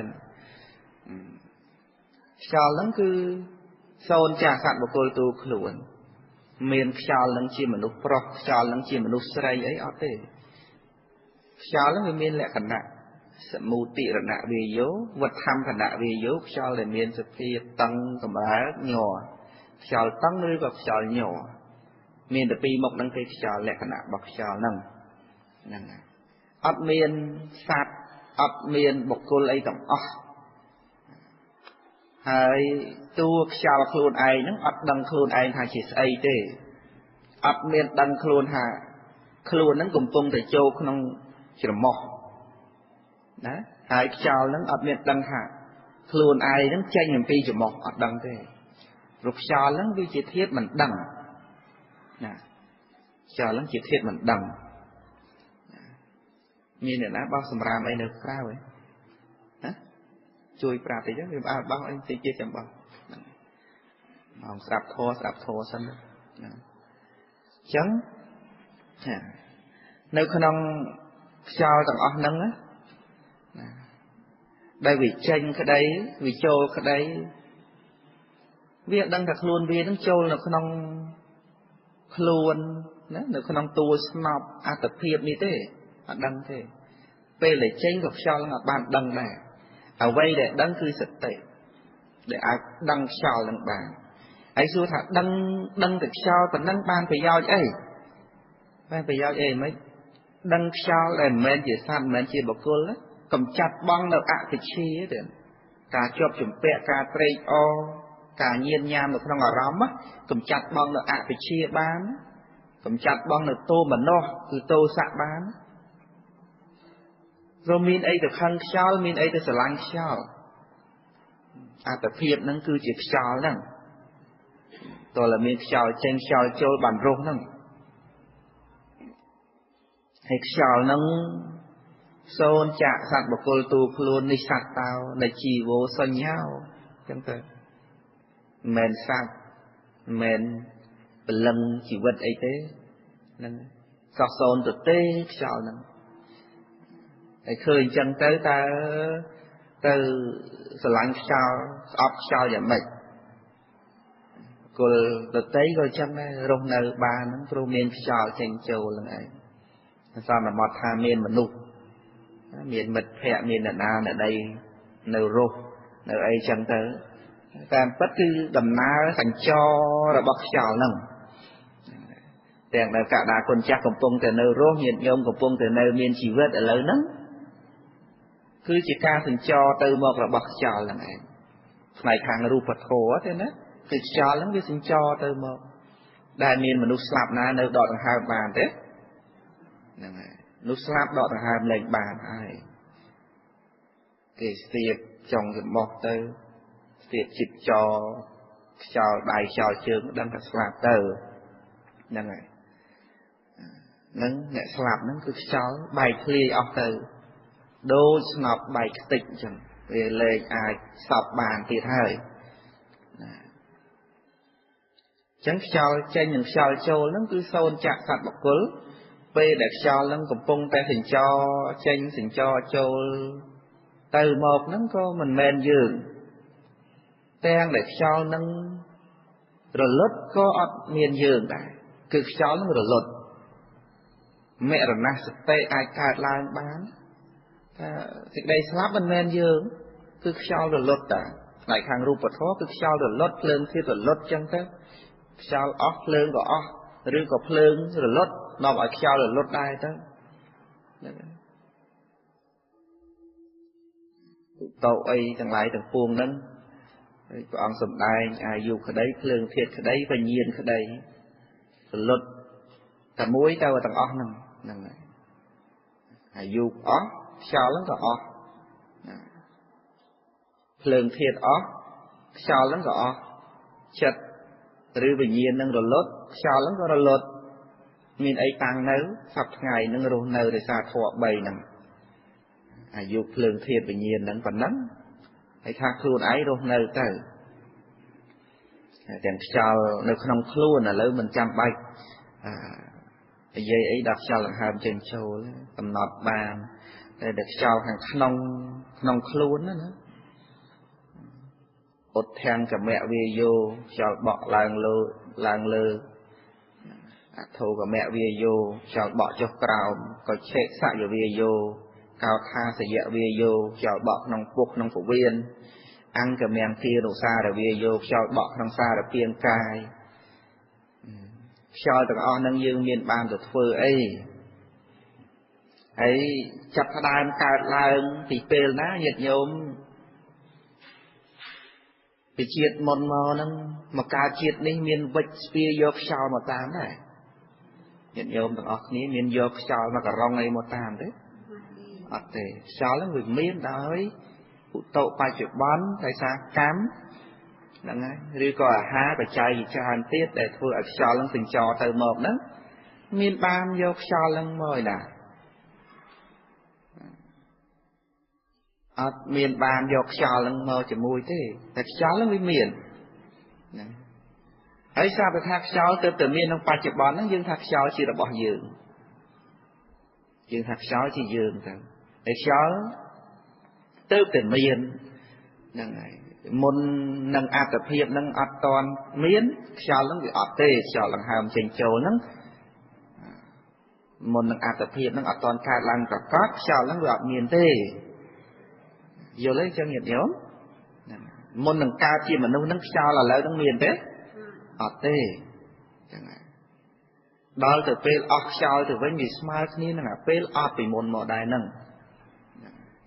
ខ្យល់ហ្នឹងគឺសូន្យចាស់សត្វបុគ្គលទូខ្លួនមានខ្យល់ហ្នឹងជាមនុស្សប្រុសខ្យល់ហ្នឹងជាមនុស្សស្រីអីអត់ទេខ្យល់ហ្នឹងវាមានលក្ខណៈសមុទិរណវាយោវត្ថំភណវាយោខ្យល់ដែលមានសភាពតឹងកម្រើកញ័រខ្យល់តឹងឬក៏ខ្យល់ញ័រមានតែពីរមុខហ្នឹងទេខ្យល់លក្ខណៈរបស់ខ្យល់ហ្នឹងហ្នឹងអត់មានសត្វអត់មានបុគ្គលអីទាំងអស់ហើយតួខ្យល់ខ្លួនឯងហ្នឹងអត់ដឹងខ្លួនឯងថាជាស្អីទេអត់មានដឹងខ្លួនថាខ្លួនហ្នឹងកំពុងតែចូលក្នុងច្រមុះណាហើយខ្យល់ហ្នឹងអត់មានដឹងថាខ្លួនឯងហ្នឹងចេញអំពីច្រមុះអត់ដឹងទេព្រោះខ្យល់ហ្នឹងវាជាធាតុមិនដឹងណាខ្យល់ហ្នឹងជាធាតុមិនដឹងមានអ្នកណាបោះសម្រាមអីនៅក្រៅហ៎ណាជួយប្រាប់តិចទៅវាបោះអីតិចទៀតចាំបោះហ្នឹងមកស្រាប់ធរស្រាប់ធរសិនណាអញ្ចឹងនៅក្នុងខ្យល់ទាំងអស់ហ្នឹងណាដែលវាចេញក្តីវាចូលក្តីវាដឹងថាខ្លួនវានឹងចូលនៅក្នុងខ្លួនណានៅក្នុងតួស្នប់អត្តភាពនេះទេអត់ដឹងទេពេលដែលចេញក៏ខ្យល់នឹងអត់បានដឹងដែរអ្វីដែលដឹងគឺសតិដែលអាចដឹងខ្យល់នឹងបានហើយសួរថាដឹងដឹងតែខ្យល់ប៉ុណ្ណឹងបានប្រយោជន៍អីបានប្រយោជន៍អីមិនដឹងខ្យល់ដែលមិនមែនជាសត្វមិនមែនជាបុគ្គលកំចាត់បងនៅអវិជ្ជាទេការជាប់ជំពាក់ការត្រេកអរការញៀនញ៉ាមនៅក្នុងអារម្មណ៍កំចាត់បងនៅអវិជ្ជាបានកំចាត់បងនៅទោមនស្សគឺទោសៈបានព្រោះមានអីទៅខឹងខ្យល់មានអីទៅស្រឡាញ់ខ្យល់អត្តភាពហ្នឹងគឺជាខ្យល់ហ្នឹងតើមានខ្យល់ចេញខ្យល់ចូលបានរស់ហ្នឹងហើយខ្យល់ហ្នឹងសូន្យចាកសត្វបុគ្គលទូខ្លួននេះសត្វតោនៃជីវោសញ្ញោអញ្ចឹងទៅមិនមែនសត្វមិនមែនព្រលឹងជីវិតអីទេហ្នឹងសោះសូន្យទៅទេខ្យល់ហ្នឹងហើយឃើញអញ្ចឹងទៅតើទៅស្រឡាញ់ខ្យល់ស្អប់ខ្យល់យ៉ាងម៉េចគលដតីក៏អញ្ចឹងដែររស់នៅបានហ្នឹងព្រោះមានខ្យល់ចេញចូលហ្នឹងឯងសន្មតថាមានមនុស្សមានមិត្តភក្តិមានអ្នកណាអ្នកដីនៅរស់នៅអីចឹងទៅតាមពិតគឺដំណើរសញ្ចររបស់ខ្យល់ហ្នឹងទាំងដែលកដាគុណចាស់កំពុងតែនៅរស់ញាតិញោមកំពុងតែនៅមានជីវិតឥឡូវហ្នឹងគឺជាការសញ្ចរទៅមករបស់ខ្យល់ហ្នឹងឯងផ្នែកខាងរូបធម៌ទេណាគឺខ្យល់ហ្នឹងវាសញ្ចរទៅមក ដែលមានមនុស្សស្លាប់ណានៅដកដង្ហើមបានទេហ្នឹងហើយមនុស្សស្លាប់ដកដង្ហើមលែងបានហើយគេស្ទាបចុងច្រមុះទៅស្ទាបជីបចោខ្យល់ដៃខ្យល់ជើងដឹងថាស្លាប់ទៅហ្នឹងហើយនឹងអ្នកស្លាប់ហ្នឹងគឺខ្យល់បែកធ្លាយអស់ទៅដូចស្នប់បែកខ្ទេចអញ្ចឹងវាលែងអាចសប់បានទៀតហើយណាអញ្ចឹងខ្យល់ចេញនិងខ្យល់ចូលហ្នឹងគឺសូន្យចាក់សត្វបុគ្គលពេលដែលខ្យល់ហ្នឹងកំពុងតែសញ្ចរចេញសញ្ចរចូលទៅមកហ្នឹងក៏មិនមែនយើងទាំងដែលខ្យល់ហ្នឹងរលត់ក៏អត់មានយើងដែរគឺខ្យល់ហ្នឹងរលត់មរណសតិអាចកើតឡើងបានថាសេចក្តីស្លាប់មិនមែនយើងគឺខ្យល់រលត់តាផ្នែកខាងរូបធម៌គឺខ្យល់រលត់ភ្លើងធាតុរលត់ចឹងទៅខ្យល់អស់ភ្លើងក៏អស់ឬក៏ភ្លើងរលត់នាំឲ្យខ្យល់រលត់ដែរទៅហ្នឹងតោអីទាំងឡាយទាំងពួងហ្នឹងព្រះអង្គសម្ដែងអាយុក្តីភ្លើងធាតុក្តីវិញ្ញាណក្តីរលត់តែមួយទៅទាំងអស់ហ្នឹងហ្នឹងហើយអាយុអស់ខ្យល់ហ្នឹងក៏អស់ភ្លើងធាតុអស់ខ្យល់ហ្នឹងក៏អស់ចិត្តឬវិញ្ញាណហ្នឹងរលត់ខ្យល់ហ្នឹងក៏រលត់មានអីតាំងនៅសប្តាហ៍ថ្ងៃហ្នឹងរស់នៅដោយសារធម៌3ហ្នឹងអាយុភ្លើងធាតុវិញ្ញាណហ្នឹងប៉ុណ្ណឹងហើយថាខ្លួនឯងរស់នៅទៅទាំងខ្យល់នៅក្នុងខ្លួនឥឡូវមិនចាំបាច់និយាយអីដល់ខ្យល់ដង្ហើមចេញចូលកំណត់បានតែដល់ខ្យល់ខាងក្នុងក្នុងខ្លួនណាណាឧទ្ធាំងកមៈវាយោខ្យល់បក់ឡើងលើឡើងលើអធោកមៈវាយោខ្យល់បក់ចុះក្រោមកុឆេសយវាយោកោថាសយវាយោខ្យល់បក់ក្នុងពុះក្នុងពវៀនអង្គមង្គគានុសារវាយោខ្យល់បក់ក្នុងសារពាង្គកាយខ្យល់ទាំងអស់នឹងយើងមានបានទៅធ្វើអីហើយចាប់ផ្ដើមកើតឡើងពីពេលណាញាតិញោមពីជាតិមុនមកហ្នឹងមកកើតជាតិនេះមានវិជ្ជស្ពាយកខ្យល់មកតាមដែរញាតិញោមទាំងអស់គ្នាមានយកខ្យល់មកករងអីមកតាមទេអត់ទេខ្យល់ហ្នឹងវាមានដោយឧតុបច្ចុប្បន្នដោយសារកម្មហ្នឹងហើយឬក៏អាហារបច្ច័យជាច្រើនទៀតដែលធ្វើឲ្យខ្យល់ហ្នឹងសញ្ចរទៅមកហ្នឹងមានបានយកខ្យល់ហ្នឹងមកឯណាអត់មានបានយកខ្យល់ហ្នឹងមកជាមួយទេតែខ្យល់ហ្នឹងវាមានហ្នឹងហើយស្រាប់តែថាខ្យល់ទៅតែមានក្នុងបច្ចុប្បន្នហ្នឹងយើងថាខ្យល់ជារបស់យើងយើងថាខ្យល់ជាយើងទៅតែខ្យល់ទៅតែមានហ្នឹងហើយមុននឹងអត្តភាពនឹងអត់តាន់មានខ្យល់នឹងវាអត់ទេខ្យល់ដង្ហើមចេញចូលហ្នឹងមុននឹងអត្តភាពនឹងអត់តាន់កើតឡើងប្រកបខ្យល់នឹងវាអត់មានទេយល់ទេចឹងញាតិញោមមុននឹងកើតជាមនុស្សនឹងខ្យល់ឥឡូវនឹងមានទេអត់ទេចឹងហើយដល់ទៅពេលអស់ខ្យល់ទៅវិញវាស្មើគ្នានឹងអាពេលអត់ពីមុនមកដែរហ្នឹង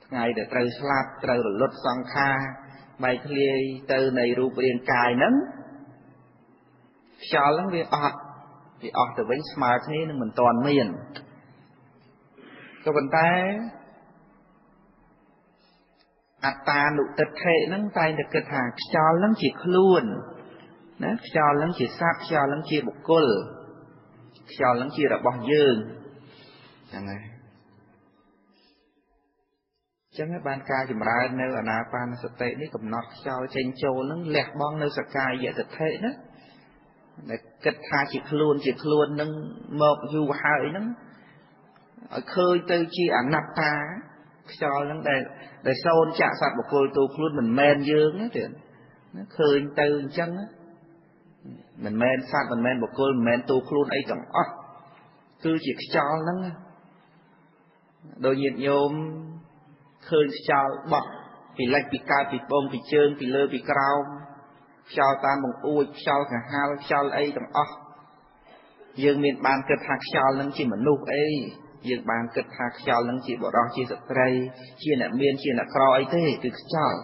ថ្ងៃដែលត្រូវស្លាប់ត្រូវរលត់សង្ខារបែកធ្លាយទៅនៃរូបរាងកាយហ្នឹងខ្យល់ហ្នឹងវាអត់វាអស់ទៅវិញស្មើគ្នានឹងមិនទាន់មានក៏ប៉ុន្តែអត្តានុទិដ្ឋិហ្នឹងតែងតែគិតថាខ្យល់ហ្នឹងជាខ្លួនណាខ្យល់ហ្នឹងជាសត្វខ្យល់ហ្នឹងជាបុគ្គលខ្យល់ហ្នឹងជារបស់យើងហ្នឹងហើយចឹងបានការចម្រើននៅអានាបានសតិនេះកំណត់ខ្យល់ចេញចូលហ្នឹងលះបង់នៅសកាយទិដ្ឋិណាដែលគិតថាជាខ្លួនជាខ្លួនហ្នឹងមកយូរហើយហ្នឹងឲ្យឃើញទៅជាអនត្តាខ្យល់ហ្នឹងដែលសូន្យចាក់សត្វបុគ្គលទូខ្លួនមិនមែនយើងទេណាឃើញទៅអញ្ចឹងមិនមែនសត្វមិនមែនបុគ្គលមិនមែនទូខ្លួនអីទាំងអស់គឺជាខ្យល់ហ្នឹងដូចញាតិញោមឃើញខ្យល់បក់ពីលិចពីកើតពីពងពីជើងពីលើពីក្រោមខ្យល់តាមបង្អួចខ្យល់កហាលខ្យល់អីទាំងអស់យើងមានបានគិតថាខ្យល់នឹងជាមនុស្សអីយើងបានគិតថាខ្យល់នឹងជាបុរសជាស្ត្រីជាអ្នកមានជាអ្នកក្រអីទេគឺខ្យល់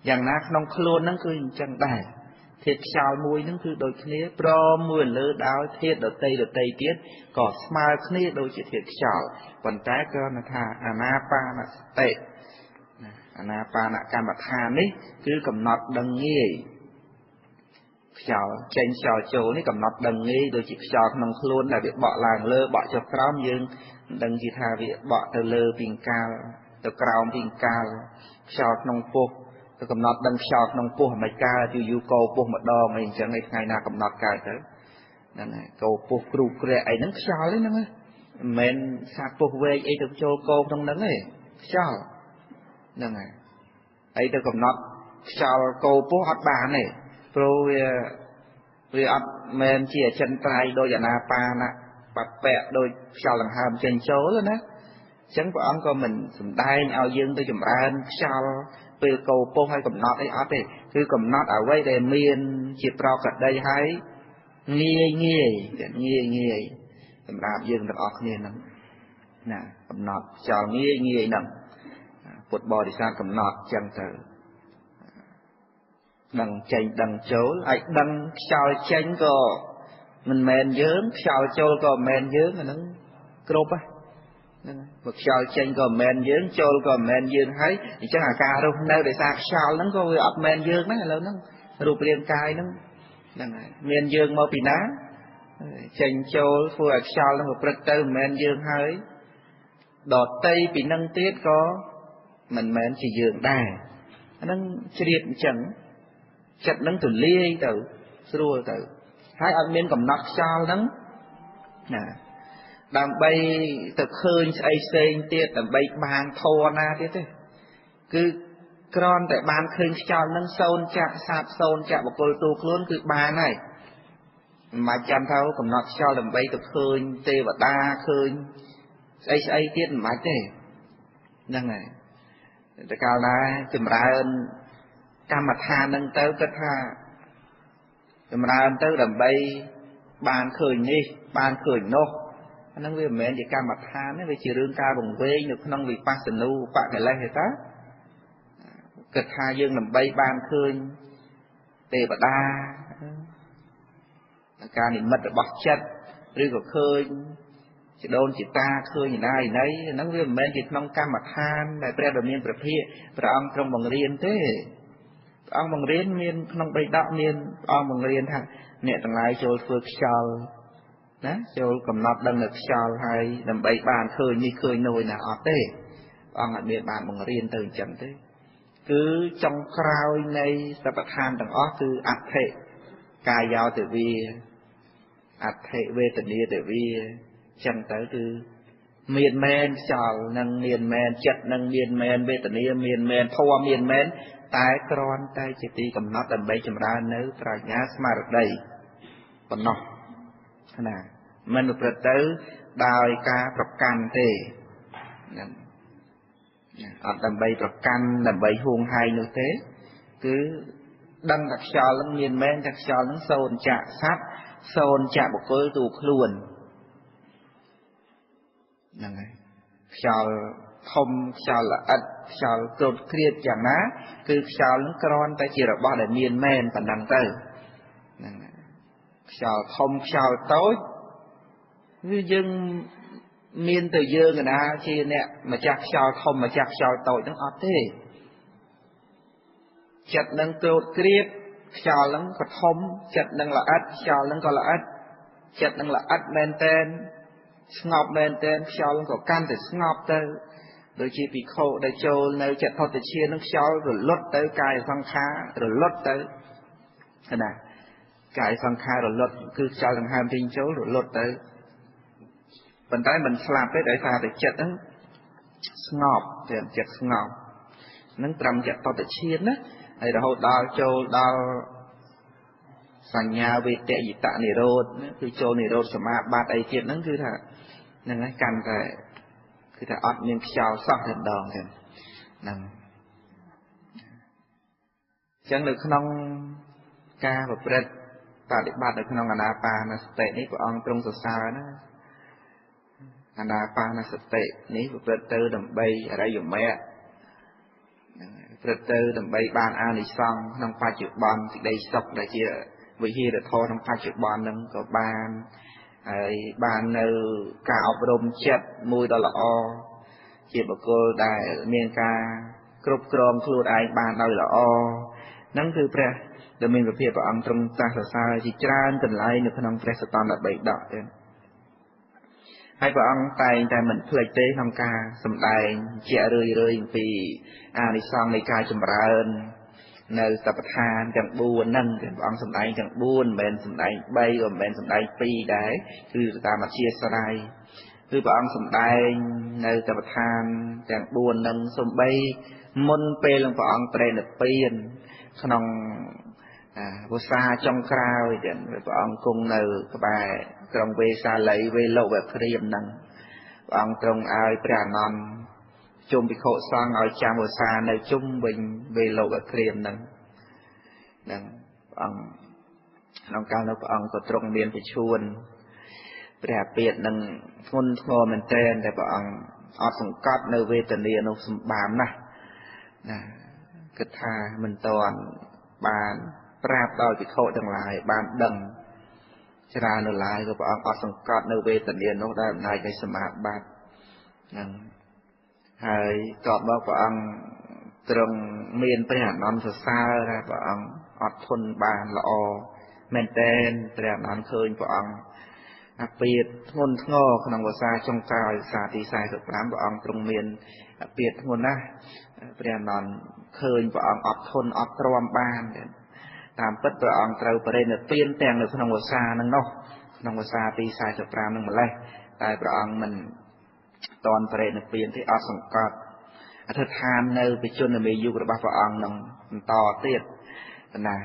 យ៉ាងណាក្នុងខ្លួននឹងគឺអញ្ចឹងដែរ ធាតុខ្យល់មួយហ្នឹងគឺដូចគ្នាព្រមមួយលើដោយធាតុដតីដតីទៀតក៏ស្មើគ្នាដូចជាធាតុខ្យល់ប៉ុន្តែគ្រាន់តែថាអានាបានសតិអានាបានកម្មដ្ឋាននេះគឺកំណត់ដឹងងាយខ្យល់ចេញខ្យល់ចូលនេះកំណត់ដឹងងាយដូចជាខ្យល់ក្នុងខ្លួនដែលវាបក់ឡើងលើបក់ចុះក្រោមយើងមិនដឹងជាថាវាបក់ទៅលើពីកាលទៅក្រោមពីកាលខ្យល់ក្នុងពោះទៅកំណត់ដឹងខ្យល់ក្នុងពោះមិនកើតយូរយូរកោពោះម្ដងអីអញ្ចឹងឯថ្ងៃណាកំណត់កើតទៅហ្នឹងហើយកោពោះគ្រូគ្រាក់អីហ្នឹងខ្យល់ហ្នឹងមិនមែនសត្វពោះវែកអីទៅចូលកោក្នុងហ្នឹងទេខ្យល់ហ្នឹងហើយអីទៅកំណត់ខ្យល់កោពោះអត់បានទេព្រោះវាអត់មែនជាអចិន្ត្រៃយ៍ដោយអានាបានបពៈដោយខ្យល់ដង្ហើមចេញចូលណាអញ្ចឹងព្រះអង្គក៏មិនសំដែងឲ្យយើងទៅចម្រើនខ្យល់ពេលកោពោះឲ្យកំណត់អីអត់ទេគឺកំណត់អ្វីដែលមានជាប្រកដីហើយងាយងាយងាយងាយសម្រាប់យើងទាំងអស់គ្នាហ្នឹងណាកំណត់ខ្យល់ងាយងាយហ្នឹងពុទ្ធបរិស័ទកំណត់ចឹងទៅដឹងចេញដឹងចូលឲ្យដឹងខ្យល់ចេញក៏មិនមែនយើងខ្យល់ចូលក៏មិនមែនយើងអាហ្នឹងគ្រប់ហ្នឹងបើខ្យល់ចេញក៏មិនមែនយើងចូលក៏មិនមែនយើងហើយអញ្ចឹងអាការរស់នៅដោយសារខ្យល់ហ្នឹងក៏វាអត់មែនយើងដែរឥឡូវហ្នឹងរូបរាងកាយហ្នឹងហ្នឹងហើយមានយើងមកពីណាចេញចូលធ្វើឲ្យខ្យល់ហ្នឹងប្រព្រឹត្តទៅមិនមែនយើងហើយដតីពីនឹងទៀតក៏មិនមែនជាយើងដែរអាហ្នឹងជ្រាបអញ្ចឹងចិត្តហ្នឹងទលាយទៅស្រួលទៅហើយអត់មានកំណត់ខ្យល់ហ្នឹងណាដើម្បីទៅឃើញស្អីផ្សេងទៀតដើម្បីបានធម៌ណាទៀតទេគឺគ្រាន់តែបានឃើញខ្យល់ហ្នឹងសូន្យចាក់សាបសូន្យចាក់បុគ្គលទូខ្លួនគឺបានហើយមិនបាច់ចាំថាកំណត់ខ្យល់ដើម្បីទៅឃើញទេវតាឃើញស្អីស្អីទៀតមិនបាច់ទេហ្នឹងហើយតែកាលណាចម្រើនកម្មដ្ឋានហ្នឹងទៅគិតថាចម្រើនទៅដើម្បីបានឃើញនេះបានឃើញនោះអាហ្នឹងវាមិនមែនជាកម្មដ្ឋានទេវាជារឿងការវង្វេងនៅក្នុងវិបស្សនូបកិលេសទេតាគិតថាយើងដើម្បីបានឃើញទេវតាការនិមិត្តរបស់ចិត្តឬក៏ឃើញជីដូនជីតាឃើញណាឯណីហ្នឹងវាមិនមែនជាក្នុងកម្មដ្ឋានដែលព្រះដ៏មានព្រះភិក្ខព្រះអង្គទ្រង់បង្រៀនទេព្រះអង្គបង្រៀនមានក្នុងបិដកមានព្រះអង្គបង្រៀនថាអ្នកទាំងឡាយចូលធ្វើខ្យល់ណាចូលកំណត់ដឹងនៅខ្យល់ហើយដើម្បីបានឃើញនេះឃើញនោះឯណាអត់ទេព្រះអង្គអត់មានបានបង្រៀនទៅអញ្ចឹងទេគឺចុងក្រោយនៃសពដ្ឋានទាំងអស់គឺអដ្ឋិកាយោទេវីអដ្ឋិវេទនាទេវីចឹងទៅគឺមានមែនខ្យល់និងមានមែនចិត្តនិងមានមែនវេទនាមានមែនធម៌មានមែនតែគ្រាន់តែជាទីកំណត់ដើម្បីចម្រើននៅប្រាជ្ញាស្មារតីប៉ុណ្ណោះណាមិនប្រព្រឹត្តទៅដោយការប្រកាន់ទេហ្នឹងអត់ដើម្បីប្រកាន់ដើម្បីហួងហែងនោះទេគឺដឹងថាខ្យល់នឹងមានមែនតែខ្យល់នឹងសូន្យចាក់សត្វសូន្យចាក់បុគ្គលទូខ្លួនហ្នឹងហើយខ្យល់ធំខ្យល់ល្អិតខ្យល់គ្រុតគ្រៀតយ៉ាងណាគឺខ្យល់នឹងគ្រាន់តែជារបស់ដែលមានមែនប៉ុណ្ណឹងទៅហ្នឹងខ្យល់ធំខ្យល់តូចវាយើងមានទៅយើងណាជាអ្នកម្ចាស់ខ្យល់ធំម្ចាស់ខ្យល់តូចហ្នឹងអត់ទេចិត្តនឹងគ្រូតគ្រៀតខ្យល់ហ្នឹងក៏ធំចិត្តនឹងល្អិតខ្យល់ហ្នឹងក៏ល្អិតចិត្តនឹងល្អិតមែនតែនស្ងប់មែនតែនខ្យល់ក៏កាន់តែស្ងប់ទៅដូចជាភិក្ខុដែលចូលនៅចតុដ្ឋាននឹងខ្យល់រលត់ទៅកាយសង្ខាររលត់ទៅណាកាយសង្ខាររលត់គឺខ្យល់ដង្ហើមចេញចូលរលត់ទៅប៉ុន្តែមិនស្លាប់ទេដោយសារតែចិត្តហ្នឹងស្ងប់តែចិត្តស្ងប់ហ្នឹងត្រឹមចតុដ្ឋានណាហើយរហូតដល់ចូលដល់សញ្ញាវេទយតនិរោធគឺចូលនិរោធសមាបត្តិអីទៀតហ្នឹងគឺថាហ្នឹងហើយកាន់តែគឺថាអត់មានខ្យល់សោះតែម្ដងចឹងហ្នឹងអញ្ចឹងនៅក្នុងការប្រព្រឹត្តបដិបត្តិនៅក្នុងអានាបានសតិនេះព្រះអង្គទ្រង់សរសើរណាអានាបានសតិនេះប្រព្រឹត្តទៅដើម្បីអរិយមគ្គហ្នឹងប្រ ព្រឹត្តទៅដើម្បីបានអានិសង្សក្នុងបច្ចុប្បន្នសេចក្តីសុខដែលជាវិហារធម៌ក្នុងបច្ចុប្បន្ននឹងក៏បានហើយបាននៅការអប់រំចិត្តមួយដ៏ល្អជាបុគ្គលដែលមានការគ្រប់គ្រងខ្លួនឯងបានដោយល្អហ្នឹងគឺព្រះដែលមានវិភាព្រះអង្គទ្រង់ត្រាស់សរសើរជាច្រើនកន្លែងនៅក្នុងព្រះសតន្តបិដកទេហើយព្រះអង្គតែងតែមិនភ្លេចទេក្នុងការសម្ដែងជារឿយៗអំពីអានិសង្សនៃការចម្រើននៅសពឋានទាំង4ហ្នឹងព្រះអង្គសម្ដែងទាំង4មិនមែនសម្ដែង3ក៏មិនមែនសម្ដែង2ដែរគឺតាមអធ្យាស្រ័យគឺព្រះអង្គសម្ដែងនៅសពឋានទាំង4ហ្នឹងសំបីមុនពេលនឹងព្រះអង្គប្រេណពៀនក្នុងវស្សាចុងក្រោយទាំងព្រះអង្គគង់នៅក្បែរក្រុងវេសាលីវេលវគ្រាមហ្នឹងព្រះអង្គទ្រង់ឲ្យព្រះអានន្ទជុំភិក្ខុសង្ឃឲ្យចាំវស្សានៅជុំវិញវេលវគ្រាមហ្នឹងហ្នឹងព្រះអង្គក្នុងកាលនោះព្រះអង្គក៏ទ្រង់មានប្រឈួនព្រះអាពាធនឹងធ្ងន់ធ្ងរមែនទែនតែព្រះអង្គអត់សង្កត់នៅវេទនានោះសម្បាមណាស់ណាគិតថាមិនទាន់បានប្រាប់ដល់ភិក្ខុទាំងឡាយបានដឹងច្រើននៅឡើយក៏ព្រះអង្គអត់សង្កត់នៅវេទនានោះដោយអំណាចនៃសមាបត្តិហ្នឹងហើយតបមកព្រះអង្គទ្រង់មានព្រះអានន្ទសរសើរថាព្រះអង្គអត់ធន់បានល្អមែនទែនព្រះអានន្ទឃើញព្រះអង្គអាពាធធ្ងន់ធ្ងរក្នុងវស្សាចុងក្រោយវស្សាទី45ព្រះអង្គទ្រង់មានអាពាធធ្ងន់ណាស់ព្រះអានន្ទឃើញព្រះអង្គអត់ធន់អត់ទ្រាំបានតាមពិតព្រះអង្គត្រូវបរិនិព្វានទាំងនៅក្នុងវស្សានឹងនោះក្នុងវស្សាទី45នឹងម្លេះតែព្រះអង្គមិនតន់បរិនិព្វានទេអត់សង្កត់អធិដ្ឋាននៅបច្ចុប្បន្នមេយុរបស់ព្រះអង្គនឹងបន្តទៀតណា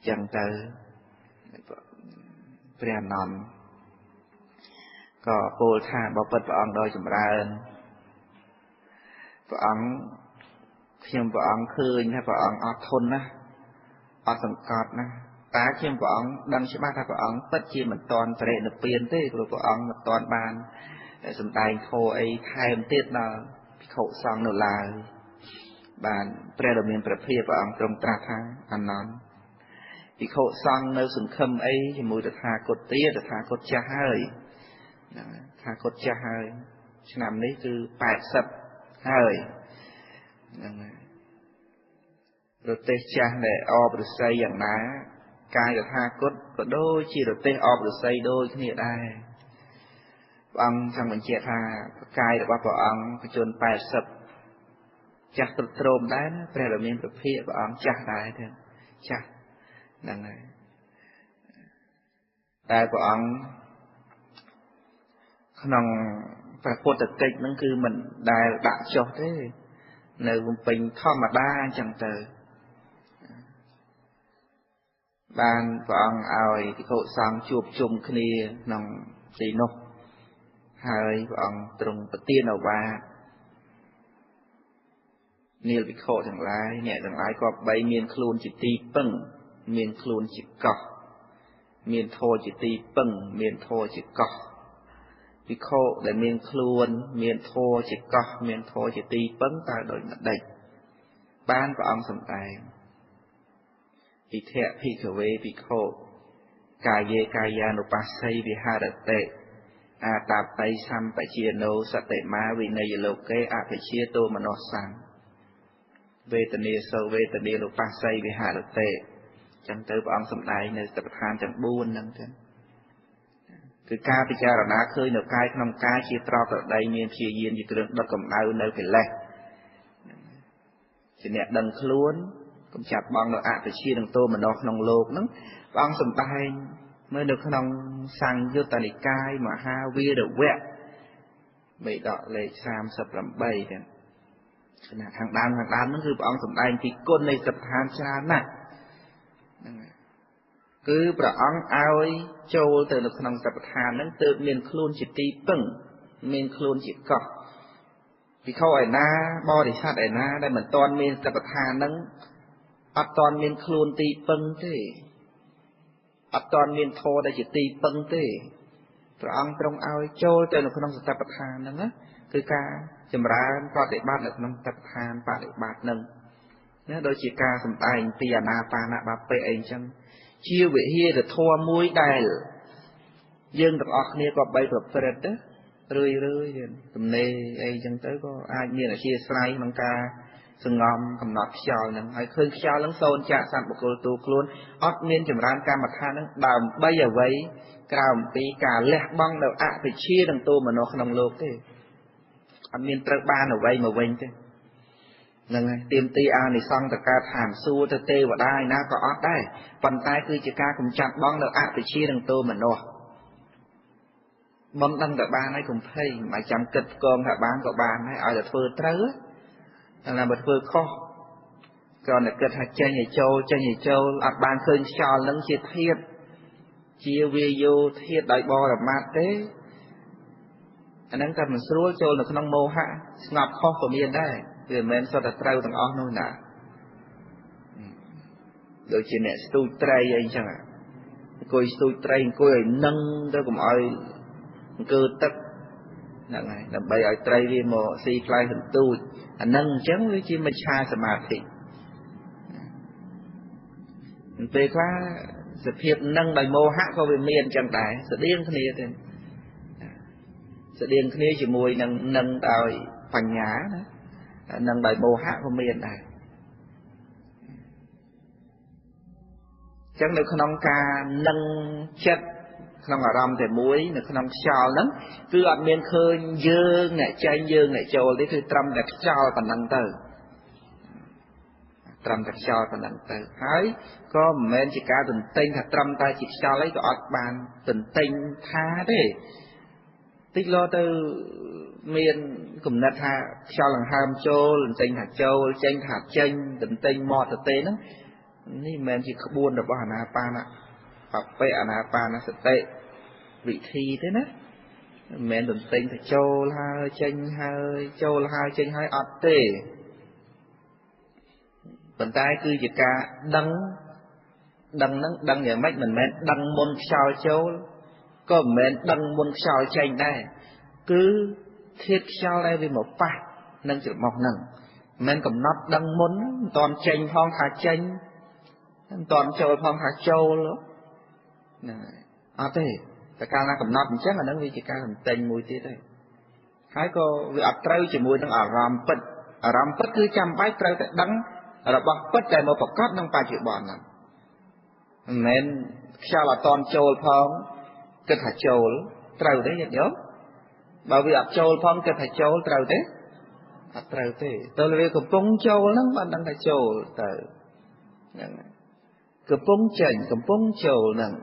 ចឹងទៅព្រះអានន្ទក៏ពោលថាបបិទ្ធព្រះអង្គដោយចម្រើនព្រះអង្គខ្ញុំព្រះអង្គឃើញថាព្រះអង្គអត់ធន់ណាស់អត់សង្កត់ណាស់តែខ្ញុំព្រះអង្គដឹងច្បាស់ថាព្រះអង្គពិតជាមិនទាន់បរិនិព្វានទេព្រោះព្រះអង្គមិនទាន់បានសម្ដែងធម៌អីថែមទៀតដល់ភិក្ខុសង្ឃនៅឡើយបានព្រះដ៏មានព្រះភិក្ខព្រះអង្គទ្រង់ត្រាស់ថាអានន្ទភិក្ខុសង្ឃនៅសង្ឃឹមអីជាមួយតថាគតទៀតតថាគតចាស់ហើយហ្នឹងថាគតចាស់ហើយឆ្នាំនេះគឺ80ហើយហ្នឹងរទេះចាស់ដែលអបឫស្សីយ៉ាងណាកាយតថាគតក៏ដូចជារទេះអបឫស្សីដូចគ្នាដែរព្រះអង្គចង់បញ្ជាក់ថាកាយរបស់ព្រះអង្គបច្ចុប្បន្ន80ចាស់ទ្រុឌទ្រោមដែរណាព្រះដ៏មានព្រះភិក្ខព្រះអង្គចាស់ដែរទេចាស់ហ្នឹងហើយតែព្រះអង្គក្នុងព្រះពុទ្ធកិច្ចហ្នឹងគឺមិនដែលដាក់ចុះទេនៅបំពេញធម្មតាអញ្ចឹងទៅបានព្រះអង្គឲ្យភិក្ខុសង្ឃជួបជុំគ្នាក្នុងទីនោះហើយព្រះអង្គទ្រង់ប្រទានឱវាទនាលភិក្ខុទាំងឡាយអ្នកទាំងឡាយក៏បីមានខ្លួនជាទីពឹងមានខ្លួនជាកោះមានធម៌ជាទីពឹងមានធម៌ជាកោះភិក្ខុដែលមានខ្លួនមានធម៌ជាកោះមានធម៌ជាទីពឹងតើដូចម្ដេចបានព្រះអង្គសម្ដែងពិធៈភិក្ខវេភិក្ខុកាយេកាយានុបស្សីវិហារតិអាតាបិសម្បជាណោសតិមាវិន័យលោកេអភិជាទោមនោសੰវេទនាសោវេទនានុបស្សីវិហារតិចឹងទៅព្រះអង្គសម្ដែងនៅសតិប្បដ្ឋានទាំង4ហ្នឹងចឹងគឺការពិចារណាឃើញនៅកាយក្នុងកាយជាត្រប្រដីមានព្យាយាមជាគ្រឿងដុតកម្ដៅនៅកិលេសជាអ្នកដឹងខ្លួនកំចាត់បងនៅអភិជានិងទោមនោក្នុងលោកហ្នឹងព្រះអង្គសម្ដែងមើលនៅក្នុងសង្យុត្តនិកាយមហាវីរវៈបិដកលេខ38ចឹងខណៈខាងដើមហ្នឹងគឺព្រះអង្គសម្ដែងពីគុណនៃសតិប្បដ្ឋានច្រើនណាស់ហ្នឹងគឺព្រះអង្គឲ្យចូលទៅនៅក្នុងសតិប្បដ្ឋានហ្នឹងទើបមានខ្លួនជាទីពឹងមានខ្លួនជាកោះភិក្ខុឯណាបរិស័ទឯណាដែលមិនទាន់មានសតិប្បដ្ឋានហ្នឹងអត់ទាន់មានខ្លួនទីពឹងទេអត់ទាន់មានធម៌ដែលជាទីពឹងទេព្រះអង្គទ្រង់ឲ្យចូលទៅនៅក្នុងសតិប្បដ្ឋានហ្នឹងណាគឺការ ចម្រើនបប្រតិបត្តិនៅក្នុងទឹកឋានបរិបត្តិនឹងណាដូចជាការសម្ដែងពីអាណាបាណបាពេអីអញ្ចឹងជាវិហារធម៌មួយដែលយើងទាំងអស់គ្នាក៏បីប្រព្រឹត្តរឿយរឿយទំនេរអីចឹងទៅក៏អាចមានអធិស្ឋានក្នុងការសង្ងំកំណត់ខ្យល់ហ្នឹងហើយឃើញខ្យល់ហ្នឹងសូន្យចាកសត្វបុគ្គលទូខ្លួនអត់មានចម្រើនកម្មដ្ឋានហ្នឹងដើម្បីអ្វីក្រៅអំពីការលះបង់នៅអវិជ្ជានិងទោមនស្សក្នុងលោកទេអត់មានត្រូវបានអ្វីមកវិញទេហ្នឹងហើយទៀមទីអានិសង្សតកើតឋានសួគ៌ទៅទេវតាឯណាក៏អត់ដែរប៉ុន្តែគឺជាការកំចាត់បង់នៅអវិជ្ជានិងទោមនស្សបំដឹងតែបានហើយកុំភ័យមិនចាំគិតផ្គងថាបានក៏បានដែរឲ្យតែធ្វើត្រូវតែណាបើធ្វើខុសគ្រាន់តែគិតថាចេញឲ្យចូលចេញឲ្យចូលអត់បានឃើញខ្យល់នឹងជាធាតុជាវាយោធាតុដោយបរមត្តទេអាហ្នឹងតែមិនស្រួលចូលនៅក្នុងមោហៈស្ងប់ខុសក៏មានដែរវាមិនមែនសុទ្ធតែត្រូវទាំងអស់នោះណាដូចជាអ្នកស្ទូចត្រីអីចឹងអង្គុយស្ទូចត្រីអង្គុយឲ្យនឹងទៅកុំឲ្យអង្គើទឹកហ្នឹងហើយដើម្បីឲ្យត្រីវាមកស៊ីផ្លែសន្ទូចអាហ្នឹងអញ្ចឹងវាជាមិច្ឆាសមាធិពេលខ្លះសភាពនឹងដោយមោហៈក៏វាមានអញ្ចឹងដែរស្តៀងគ្នាទេស្តៀងគ្នាជាមួយនឹងនឹងដោយបញ្ញាណានឹងដោយមោហៈក៏មានដែរអញ្ចឹងនៅក្នុងការនឹងចិត្តក្នុងអារម្មណ៍តែមួយនៅក្នុងខ្យល់ហ្នឹងគឺអត់មានឃើញយើងអ្នកចេញយើងអ្នកចូលទេគឺត្រឹមតែខ្យល់ប៉ុណ្ណឹងទៅត្រឹមតែខ្យល់ប៉ុណ្ណឹងទៅហើយក៏មិនមែនជាការទន្ទិញថាត្រឹមតែជាខ្យល់អីក៏អត់បានទន្ទិញថាទេតិចលោទៅមានគំនិតថាខ្យល់ដង្ហើមចូលទន្ទិញថាចូលចេញថាចេញទន្ទិញមកទៅទេហ្នឹងនេះមិនមែនជាក្បួនរបស់អាណាបាណបបិអាណាបាណសតិវិធីទេណាមិនមែនទន្ទិញទៅចូលហើយចេញហើយចូលហើយចេញហើយអត់ទេប៉ុន្តែគឺជាការដឹងដឹងហ្នឹងដឹងយ៉ាងម៉េចមិនមែនដឹងមុនខ្យល់ចូលក៏មិនមែនដឹងមុនខ្យល់ចេញដែរគឺធាតុខ្យល់ដែលវាមកប៉ះនឹងច្រមុះហ្នឹងមិនមែនកំណត់ដឹងមុនមិនទាន់ចេញផងថាចេញមិនទាន់ចូលផងថាចូលហ្នឹងហើយអត់ទេតែកាលណាកំណត់អញ្ចឹងអាហ្នឹងវាជាការទន្ទិញមួយទៀតហើយហើយក៏វាអត់ត្រូវជាមួយនឹងអារម្មណ៍ពិតអារម្មណ៍ពិតគឺចាំបាច់ត្រូវតែដឹងរបស់ពិតដែលមកប្រកបក្នុងបច្ចុប្បន្នហ្នឹងមិនមែនខ្យល់អត់ទាន់ចូលផងគិតថាចូលត្រូវទេញាតិញោមបើវាអត់ចូលផងគិតថាចូលត្រូវទេអត់ត្រូវទេតើវាកំពុងចូលហ្នឹងបានដឹងថាចូលទៅហ្នឹងកំពុងចេញកំពុងចូលហ្នឹង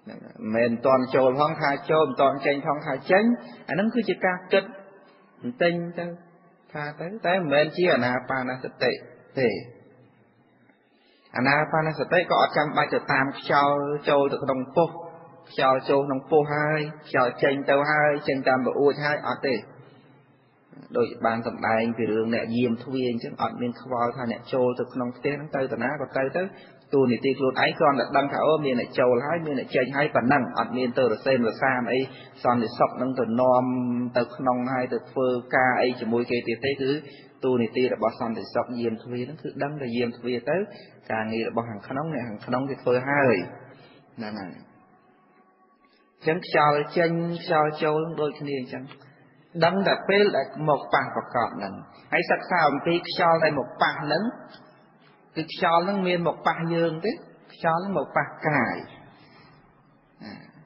ហ្នឹងមិនមែនតន់ចូលផងថាចូលមិនតន់ចេញផងថាចេញអាហ្នឹងគឺជាការគិតបន្ទិញទៅថាទៅតែមិនមែនជាអាណាបាណសតិទេអាណាបាណសតិក៏អត់ចាំបាច់ទៅតាមខ្យល់ចូលទៅក្នុងពោះខ្យល់ចូលក្នុងពោះហើយខ្យល់ចេញទៅហើយចេញតាមប្អួចហើយអត់ទេដូចបានសម្ដែងពីរឿងអ្នកយាមទ្វារអញ្ចឹងអត់មានខ្វល់ថាអ្នកចូលទៅក្នុងផ្ទះហ្នឹងទៅតាណាក៏ទៅទៅទូនីតិខ្លួនឯងគ្រាន់តែដឹងថាអូមានអ្នកចូលហើយមានអ្នកចេញហើយប៉ុណ្ណឹងអត់មានទៅរសេមរសាមអីសន្តិសុខនឹងទៅនាំទៅក្នុងហើយទៅធ្វើការអីជាមួយគេទៀតទេគឺទូនីតិរបស់សន្តិសុខយាមទ្វារហ្នឹងគឺដឹងតែយាមទ្វារទៅការងាររបស់ខាងក្នុងអ្នកខាងក្នុងគេធ្វើហើយហ្នឹងហើយអញ្ចឹងខ្យល់ចេញខ្យល់ចូលដូចគ្នាអញ្ចឹងដឹងតែពេលដែលមកប៉ះប្រកបហ្នឹងហើយសិក្សាអំពីខ្យល់ដែលមកប៉ះហ្នឹងគឺខ្យល់ហ្នឹងមានមកប៉ះយើងទេខ្យល់ហ្នឹងមកប៉ះកាយ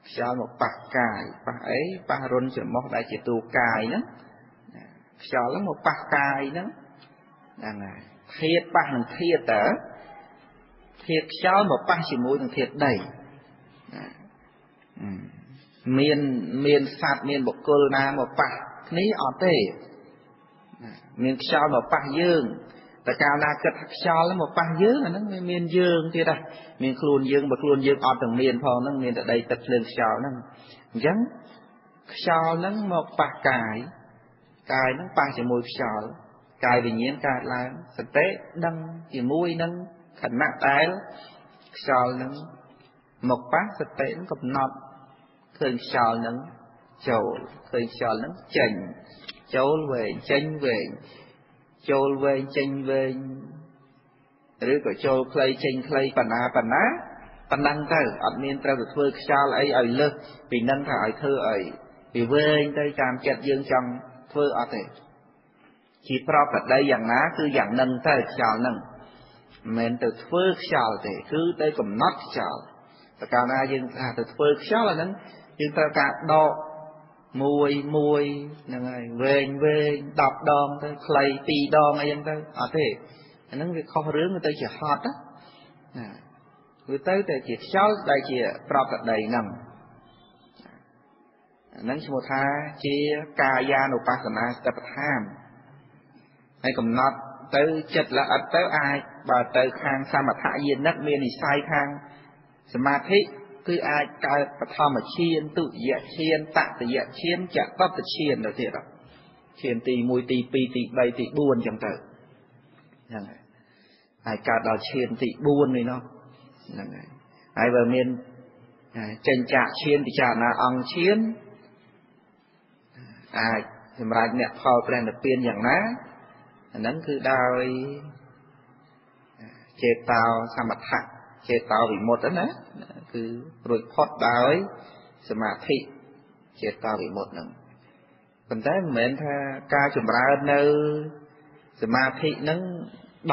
ខ្យល់មកប៉ះកាយប៉ះអីប៉ះរុនច្រមុះដែលជាតួកាយហ្នឹងខ្យល់ហ្នឹងមកប៉ះកាយហ្នឹងហ្នឹងហើយធាតុប៉ះនឹងធាតុតើធាតុខ្យល់មកប៉ះជាមួយនឹងធាតុដីមានសត្វមានបុគ្គលណាមកប៉ះគ្នាអត់ទេមានខ្យល់មកប៉ះយើងតែកាលណាគិតថាខ្យល់មកប៉ះយើងអាហ្នឹងវាមានយើងទៀតហ่ะមានខ្លួនយើងបើខ្លួនយើងអត់ទាំងមានផងហ្នឹងមានតែដីទឹកភ្លើងខ្យល់ហ្នឹងអញ្ចឹងខ្យល់ហ្នឹងមកប៉ះកាយកាយហ្នឹងប៉ះជាមួយខ្យល់កាយវិញ្ញាណកើតឡើងសតិដឹងជាមួយនឹងខណៈដែលខ្យល់ហ្នឹងមកប៉ះសតិហ្នឹងកំណត់ឃើញខ្យល់ហ្នឹងចូលឃើញខ្យល់ហ្នឹងចេញ ចូលវែងចេញវែងចូលវែងចេញវែងឬក៏ចូលខ្លីចេញខ្លីបណ្ណាបណ្ណាប៉ុណ្ណឹងទៅអត់មានត្រូវទៅធ្វើខ្យល់អីឲ្យលើសពីនឹងថាឲ្យធ្វើឲ្យវាវែងទៅតាមចិត្តយើងចង់ធ្វើអត់ទេជាប្រក្រតីយ៉ាងណាគឺយ៉ាងនឹងទៅខ្យល់នឹងមិនមែនទៅធ្វើខ្យល់ទេគឺទៅកំណត់ខ្យល់តែកាលណាយើងថាទៅធ្វើខ្យល់អាហ្នឹងយើងត្រូវការដកមួយមួយហ្នឹងហើយវែងវែង10ដងទៅខ្លី2ដងអីចឹងទៅអត់ទេអាហ្នឹងវាខុសរឿងទៅជាហត់ណាវាទៅតែជាខ្យល់ដែលជាប្រក្រតីហ្នឹងអាហ្នឹងឈ្មោះថាជាកាយានុបស្សនាសតិប្បដ្ឋានហើយកំណត់ទៅចិត្តល្អិតទៅអាចបើទៅខាងសមថយានិកមាននិស័យខាងសមាធិគឺអាចកើតបឋមឈានទុតិយឈានតតិយឈានចតុតឈានទៅទៀតឈានទី1ទី2ទី3ទី4អញ្ចឹងទៅហ្នឹងហើយហើយកើតដល់ឈានទី4នេះនោះហ្នឹងហើយហើយបើមានចេញចាកឈានពិចារណាអង្គឈានអាចសម្រាប់អ្នកផលព្រះនិព្វានយ៉ាងណាអាហ្នឹងគឺដោយចេតោសមថៈចេតោវិមុតណាគឺរួចផុតដោយសមាធិចេតោវិមុតហ្នឹងប៉ុន្តែមិនមែនថាការចម្រើននៅសមាធិហ្នឹង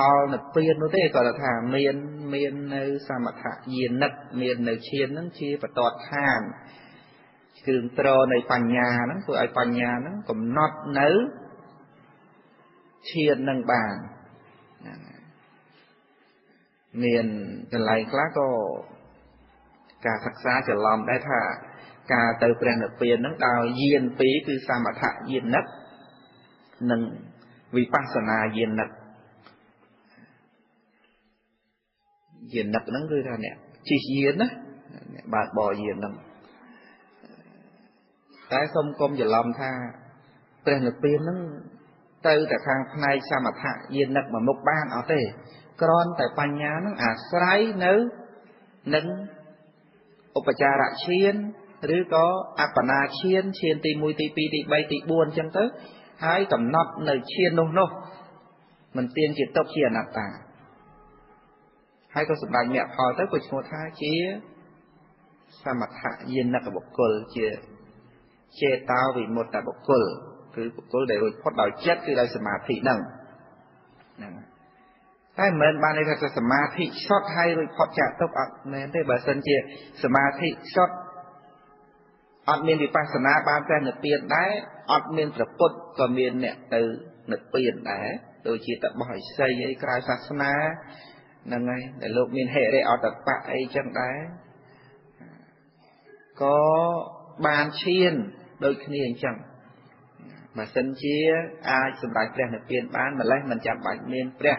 ដល់និព្វាននោះទេគាត់ថាមាននៅសមថយានិកមាននៅឈានហ្នឹងជាបតតឋានគ្រឿងទ្រនៃបញ្ញាហ្នឹងធ្វើឲ្យបញ្ញាហ្នឹងកំណត់នៅឈាននឹងបានមានកន្លែងខ្លះក៏ការសិក្សាច្រឡំដែរថាការទៅព្រះនិព្វានហ្នឹងដោយយានពីរគឺសមថយានិកនិងវិបស្សនាយានិកយានិកហ្នឹងគឺថាអ្នកជិះយានណាអ្នកបើកបរយានហ្នឹងតែសូមកុំច្រឡំថាព្រះនិព្វានហ្នឹងទៅតែខាងផ្នែកសមថយានិកមួយមុខបានអត់ទេគ្រាន់តែបញ្ញាហ្នឹងអាស្រ័យនៅនឹងឧបចារឈានឬក៏អបណាឈានឈានទី1ទី2ទី3ទី4អញ្ចឹងទៅហើយកំណត់នៅឈាននោះនោះមិនទៀងជាទុកជាអនត្តាហើយក៏សម្ដេចមគ្គផលទៅក៏ឈ្មោះថាជាសមថយានិកបុគ្គលជាចេតោវិមុតតបុគ្គលគឺបុគ្គលដែលរួចផុតដោយចិត្តគឺដោយសមាធិហ្នឹងហ្នឹងតែមិនមែនបានន័យថាសមាធិសុទ្ធហើយរួចផុតចាកទុក្ខអត់មែនទេបើសិនជាសមាធិសុទ្ធអត់មានវិបស្សនាបានព្រះនិព្វានដែរអត់មានព្រះពុទ្ធក៏មានអ្នកទៅនិព្វានដែរដូចជាតបោះឥសីអីក្រៅសាសនាហ្នឹងហើយដែលលោកមានហិរិអតបៈអីចឹងដែរក៏បានឈានដូចគ្នាអញ្ចឹងបើសិនជាអាចសម្រេចព្រះនិព្វានបានម្លេះមិនចាំបាច់មានព្រះ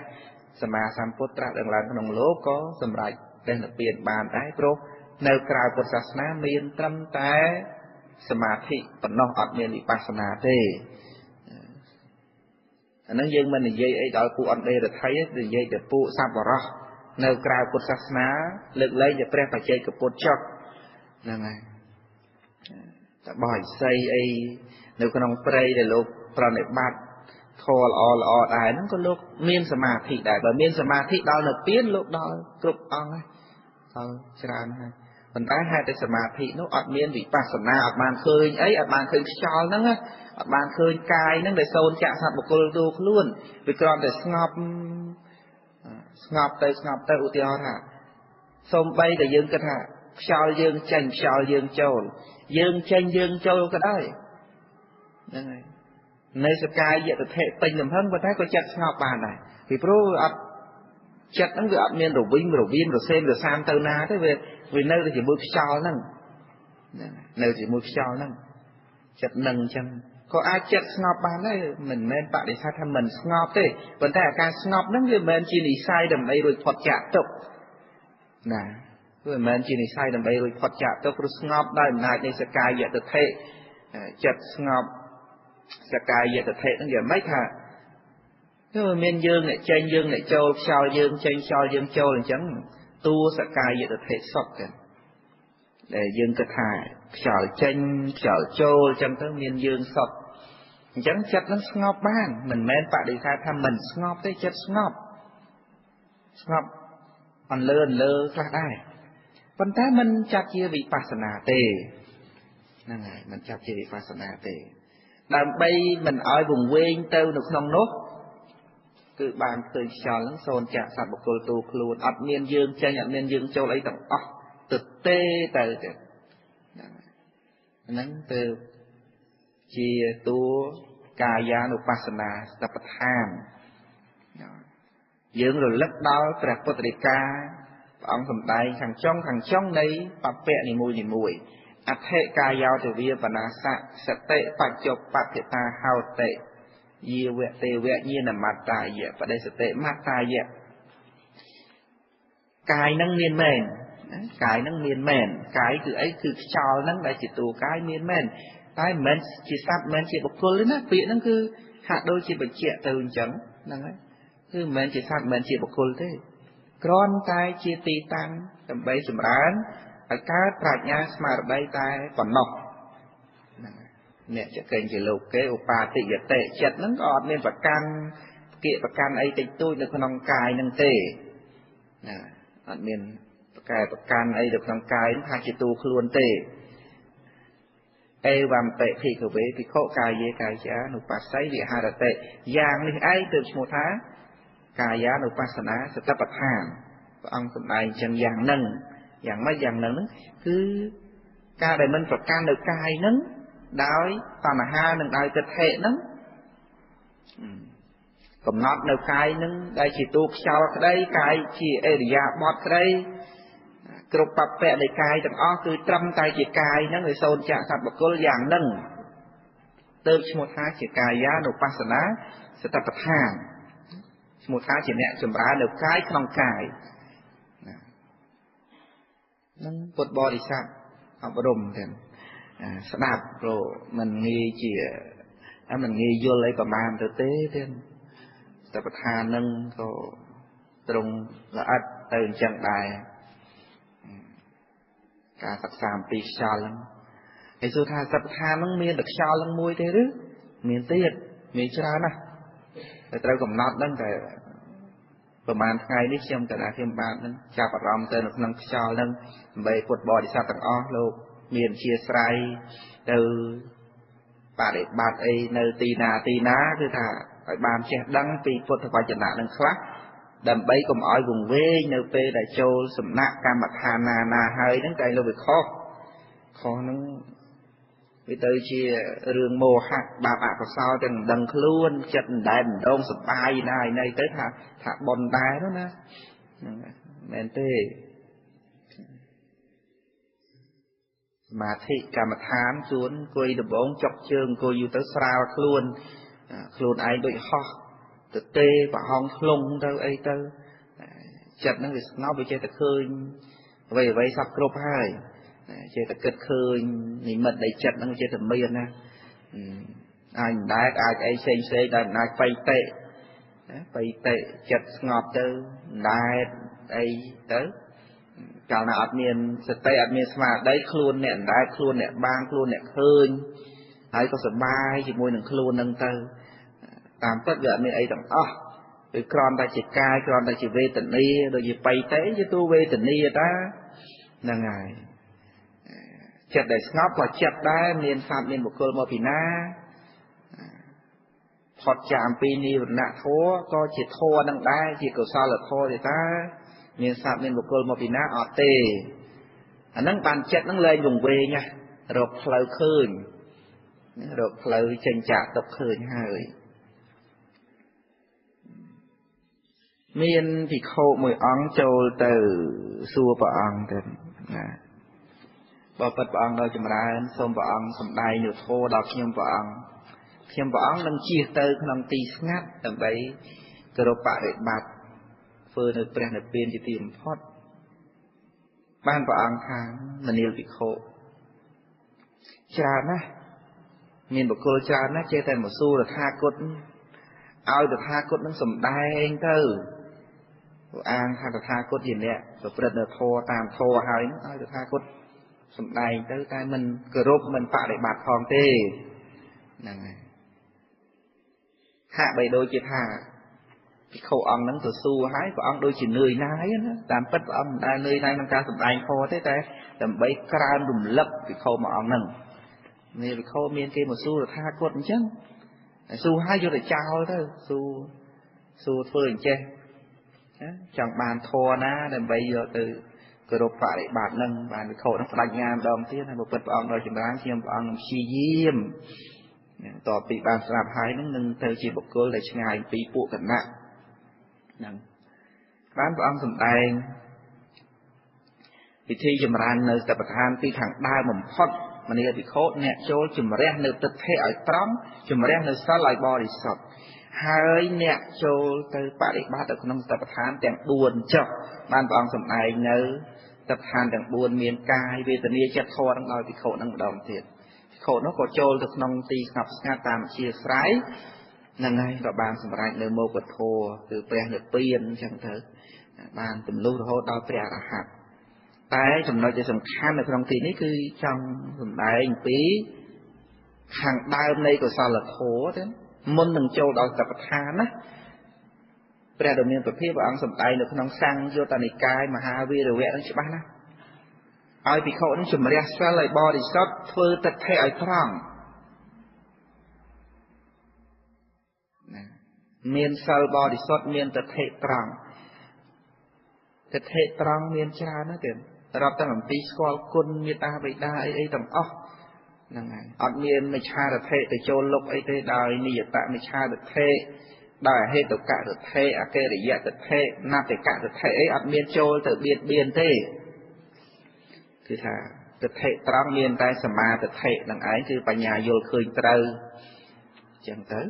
សម្មាសម្ពុទ្ធត្រាស់ដឹងឡើងក្នុងលោកក៏សម្រេចព្រះនិព្វានបានដែរព្រោះនៅក្រៅពុទ្ធសាសនាមានត្រឹមតែសមាធិប៉ុណ្ណោះអត់មានវិបស្សនាទេអាហ្នឹងយើងមិននិយាយអីដល់ពួកអន្តរថៃទេនិយាយតែពួកសប្បុរសនៅក្រៅពុទ្ធសាសនាលើកលែងតែព្រះបច្ចេកពុទ្ធចុះហ្នឹងហើយតបោះឥសីអីនៅក្នុងព្រៃដែលលោកប្រណិប័តធម៌ល្អល្អដែរហ្នឹងក៏លោកមានសមាធិដែរបើមានសមាធិដល់និព្វានលោកដល់គ្រប់អង្គហើយដល់ច្រើនហើយប៉ុន្តែហេតុតែសមាធិនោះអត់មានវិបស្សនាអត់បានឃើញអីអត់បានឃើញខ្យល់ហ្នឹងអត់បានឃើញកាយហ្នឹងដែលសូន្យចាក់សត្វបុគ្គលទូខ្លួនវាគ្រាន់តែស្ងប់ស្ងប់ទៅស្ងប់ទៅឧទាហរណ៍ថាសូម្បីតែយើងគិតថាខ្យល់យើងចេញខ្យល់យើងចូលយើងចេញយើងចូលក៏ដោយហ្នឹងហើយនៅសកាយទិដ្ឋិពេញលំហឹងប៉ុន្តែក៏ចិត្តស្ងប់បានដែរពីព្រោះអត់ចិត្តហ្នឹងវាអត់មានរវិញរវៀមរសេមរសាមទៅណាទេវានៅតែជាមួយខ្យល់ហ្នឹងនៅជាមួយខ្យល់ហ្នឹងចិត្តនឹងអញ្ចឹងក៏អាចចិត្តស្ងប់បានដែរមិនមែនបដិសេធថាមិនស្ងប់ទេប៉ុន្តែអាការស្ងប់ហ្នឹងវាមិនមែនជានិស័យដើម្បីរួចផុតចាកទុក្ខណាវាមិនមែនជានិស័យដើម្បីរួចផុតចាកទុក្ខព្រោះស្ងប់ដោយអំណាចនៃសកាយទិដ្ឋិចិត្តស្ងប់សកាយទិដ្ឋិហ្នឹងយ៉ាងម៉េចថាគឺមានយើងអ្នកចេញយើងអ្នកចូលខ្យល់យើងចេញខ្យល់យើងចូលអញ្ចឹងតួសកាយទិដ្ឋិសុទ្ធទេដែលយើងគិតថាខ្យល់ចេញខ្យល់ចូលអញ្ចឹងទៅមានយើងសុទ្ធ អញ្ចឹងចិត្តនឹងស្ងប់បានមិនមែនបដិសេធថាមិនស្ងប់ទេចិត្តស្ងប់ស្ងប់អន្លើអន្លើខ្លះដែរប៉ុន្តែមិនចាត់ជាវិបស្សនាទេហ្នឹងហើយមិនចាត់ជាវិបស្សនាទេដើម្បីមិនឲ្យវង្វេងទៅនៅក្នុងនោះគឺបានឃើញខ្យល់ហ្នឹងសូនចាក់សត្វបុគ្គលទូខ្លួនអត់មានយើងចេញអត់មានយើងចូលអីទាំងអស់ទៅទេទៅទេហ្នឹងទៅជាតួកាយានុបស្សនាសតិប្បដ្ឋានយើងរលឹកដល់ព្រះពុទ្ធដីកាព្រះអង្គសម្ដែងខាងចុងនៃបព្វៈនីមួយនីមួយអដ្ឋិកាយោទវាបនាសៈសតិបច្ចុប្បត្តិតាហោតិយាវៈទេវៈញាណមត្តាយៈបដិសតិមត្តាយៈកាយនឹងមានមែនកាយនឹងមានមែនកាយគឺអីគឺខ្យល់នឹងដែលជាតួកាយមានមែនតែមិនមែនជាសត្វមិនមែនជាបុគ្គលទេណាពាក្យហ្នឹងគឺហាក់ដូចជាបញ្ជាក់ទៅអញ្ចឹងហ្នឹងហើយគឺមិនមែនជាសត្វមិនមែនជាបុគ្គលទេគ្រាន់តែជាទីតាំងដើម្បីចម្រើនឲ្យកើតប្រាជ្ញាស្មារតីតែប៉ុណ្ណោះហ្នឹងហើយអ្នកចកេងជាលោកគេឧបាតិយតិចិត្តហ្នឹងក៏អត់មានប្រកាន់គៀកប្រកាន់អីតិចតួចនៅក្នុងកាយហ្នឹងទេណាអត់មានប្រកែប្រកាន់អីនៅក្នុងកាយហ្នឹងថាជាតួខ្លួនទេអេវំបិភិក្ខវេភិក្ខុកាយេកាយានុបស្ស័យវិហារតិយ៉ាងនេះឯងទើបឈ្មោះថាកាយានុបស្សនាសតិប្បដ្ឋានព្រះអង្គសម្ដែងចឹងយ៉ាងហ្នឹងយ៉ាងម៉េចយ៉ាងហ្នឹងគឺការដែលមិនប្រកាន់នៅកាយហ្នឹងដោយតណ្ហានិងដោយទិដ្ឋិហ្នឹងកំណត់នៅកាយហ្នឹងដែលជាតួខ្យល់ក្តីកាយជាអរិយាបថក្តីគ្រប់បព្វៈនៃកាយទាំងអស់គឺត្រឹមតែជាកាយហ្នឹងវាសូន្យចាក់សត្វបុគ្គលយ៉ាងហ្នឹងទើបឈ្មោះថាជាកាយានុបស្សនាសតិប្បដ្ឋានឈ្មោះថាជាអ្នកចម្រើននៅកាយក្នុងកាយនឹងពុទ្ធបរិស័ទអប់រំទាំងស្ដាប់ព្រោះមិនងាយជាមិនងាយយល់អីប្រមាណទៅទេទាំងសតិប្បដ្ឋាននឹងក៏ត្រង់ល្អិតទៅអញ្ចឹងដែរការសិក្សាអំពីខ្យល់ហ្នឹងហើយសួរថាសតិប្បដ្ឋានហ្នឹងមានតែខ្យល់ហ្នឹងមួយទេឬមានទៀតមានច្រើនណាស់តែត្រូវកំណត់ហ្នឹងតែប្រហែលថ្ងៃនេះខ្ញុំកណាខ្ញុំបាទហ្នឹងចាប់អារម្មណ៍ទៅនៅក្នុងខ្យល់ហ្នឹងដើម្បីពុទ្ធបរិស័ទទាំងអស់លោកមានជាស្រ័យទៅបដិបត្តិអីនៅទីណាទីណាគឺថាឲ្យបានចេះដឹងពីពុទ្ធវចនៈនឹងខ្លះដើម្បីកុំឲ្យវង្វេងនៅពេលដែលចូលសំណាក់កម្មដ្ឋានណាណាហើយហ្នឹងតែលោកវាខុសហ្នឹងវាទៅជារឿងមោហៈបាបអកុសលទាំងមិនដឹងខ្លួនចិត្តមិនដែលម្ដងសបាយណាឯណីទៅថាថាប៉ុនដែរនោះណាហ្នឹងមែនទេសមាធិកម្មដ្ឋានជួនអង្គុយដំបងចុកជើងអង្គុយយូរទៅស្រាលខ្លួនខ្លួនឯងដូចហោះទៅទេប្រហោងធ្លុងទៅអីទៅចិត្តហ្នឹងវាស្ងប់វាចេះតែឃើញអ្វីអ្វីសពគ្រប់ហើយចេះតែគិតឃើញនិមិត្តនៃចិត្តហ្នឹងចេះតែមានណាអាចមិនដែលអាចអីផ្សេងផ្សេងដែលមិនអាចបៃតិណាបៃតិចិត្តស្ងប់ទៅមិនដែលអីទៅកាលណាអត់មានសតិអត់មានស្មារតីខ្លួនអ្នកមិនដែលខ្លួនអ្នកបានខ្លួនអ្នកឃើញហើយក៏សប្បាយជាមួយនឹងខ្លួននឹងទៅតាមពិតវាអត់មានអីទាំងអស់គឺគ្រាន់តែជាកាយគ្រាន់តែជាវេទនាដូចជាបៃតេជាតួវេទនាតាហ្នឹងហើយចិត្តដែលស្ងប់ក៏ចិត្តដែរមានសត្វមានបុគ្គលមកពីណាផុតចាកអំពីនិវរណៈធម៌ក៏ជាធម៌នឹងដែរជាកុសលធម៌ទេតាមានសត្វមានបុគ្គលមកពីណាអត់ទេអាហ្នឹងបានចិត្តហ្នឹងលែងវង្វេងណារកផ្លូវឃើញរកផ្លូវចេញចាកទុកឃើញហើយមានភិក្ខុមួយអង្គចូលទៅសួរព្រះអង្គទៅណាបើពិតព្រះអង្គដ៏ចម្រើនសូមព្រះអង្គសម្ដែងនូវធម៌ដល់ខ្ញុំព្រះអង្គខ្ញុំព្រះអង្គនឹងជៀសទៅក្នុងទីស្ងាត់ដើម្បីគោរពបរិបត្តិធ្វើនៅព្រះនិព្វានជាទីបំផុតបានព្រះអង្គថាមនាលភិក្ខុច្រើនណាស់មានបុគ្គលច្រើនណាស់ចេះតែមកសួរតថាគតឲ្យតថាគតនឹងសម្ដែងទៅអាងថាតថាគតជាអ្នកប្រព្រឹត្តនៅធម៌តាមធម៌ហើយនឹងឲ្យតថាគតសម្ដែងទៅតែមិនគោរពមិនបរិបត្តិផងទេហ្នឹងហើយ ហាក់បីដូចជាថាភិក្ខុអង្គហ្នឹងទៅសួរហើយព្រះអង្គដូចជានឿយណាយណាតាមពិតព្រះអង្គមិនដែលនឿយណាយក្នុងការសម្ដែងធម៌ទេតែដើម្បីក្រើនរំលឹកភិក្ខុមួយអង្គហ្នឹងនេះភិក្ខុមានគេមកសួរថាគតអញ្ចឹងសួរហើយយកទៅចោលទៅសួរធ្វើអញ្ចេះចង់បានធម៌ណាដើម្បីយកទៅគោរពបរិបត្តិហ្នឹងបានភិក្ខុហ្នឹងបដិញ្ញាម្ដងទៀតហើយបើពិតព្រះអង្គដល់ចម្រើនខ្ញុំព្រះអង្គនឹងព្យាយាមតទៅពីបានស្រាប់ហើយហ្នឹងនឹងទៅជាបុគ្គលដែលឆ្ងាយពីពួកគណៈហ្នឹងបានព្រះអង្គសម្ដែងពិធីចម្រើននៅសតិប្បដ្ឋានពីខាងដើមបំផុតមនាភិក្ខុអ្នកចូលជំរះនៅទិដ្ឋិឲ្យត្រង់ជំរះនៅសិលឲ្យបរិសុទ្ធហើយអ្នកចូលទៅបរិបត្តិនៅក្នុងសតិប្បដ្ឋានទាំង4ចុះបានព្រះអង្គសម្ដែងនៅសតិប្បដ្ឋានទាំង4មានកាយវេទនាចិត្តធម៌នឹងដោយភិក្ខុនឹងម្ដងទៀតភិក្ខុនោះក៏ចូលទៅក្នុងទីស្ងប់ស្ងាត់តាមអធ្យាស្រ័យហ្នឹងហើយក៏បានសម្រេចនៅមោគធម៌គឺព្រះនិព្វានអញ្ចឹងទៅបានទម្លុះរហូតដល់ព្រះអរហន្តតែចំណុចដែលសំខាន់នៅក្នុងទីនេះគឺចង់សម្ដែងពីខាងដើមនៃកុសលធម៌ទេមុននឹងចូលដល់សតិប្បដ្ឋានណាព្រះដ៏មានព្រះភិក្ខព្រះអង្គសម្ដែងនៅក្នុងសង្យុត្តនិកាយមហាវីរវៈនឹងច្បាស់ណាស់ឲ្យភិក្ខុនឹងជំរះសិលឲ្យបរិសុទ្ធធ្វើទិដ្ឋិឲ្យត្រង់ណាមានសិលបរិសុទ្ធមានទិដ្ឋិត្រង់ទិដ្ឋិត្រង់មានច្រើនណាស់ទេរាប់តាំងអំពីស្គាល់គុណមេត្តាបិតាអីអីទាំងអស់ហ្នឹងហើយអត់មានមិច្ឆាទិដ្ឋិទៅចូលលុកអីទេដោយនិយតមិច្ឆាទិដ្ឋិដោយអហេតុកទិដ្ឋិអកិរិយទិដ្ឋិណតិកទិដ្ឋិអីអត់មានចូលទៅបៀតបៀនទេគឺថាទិដ្ឋិត្រង់មានតែសមាទិដ្ឋិនឹងឯងគឺបញ្ញាយល់ឃើញត្រូវអញ្ចឹងទៅ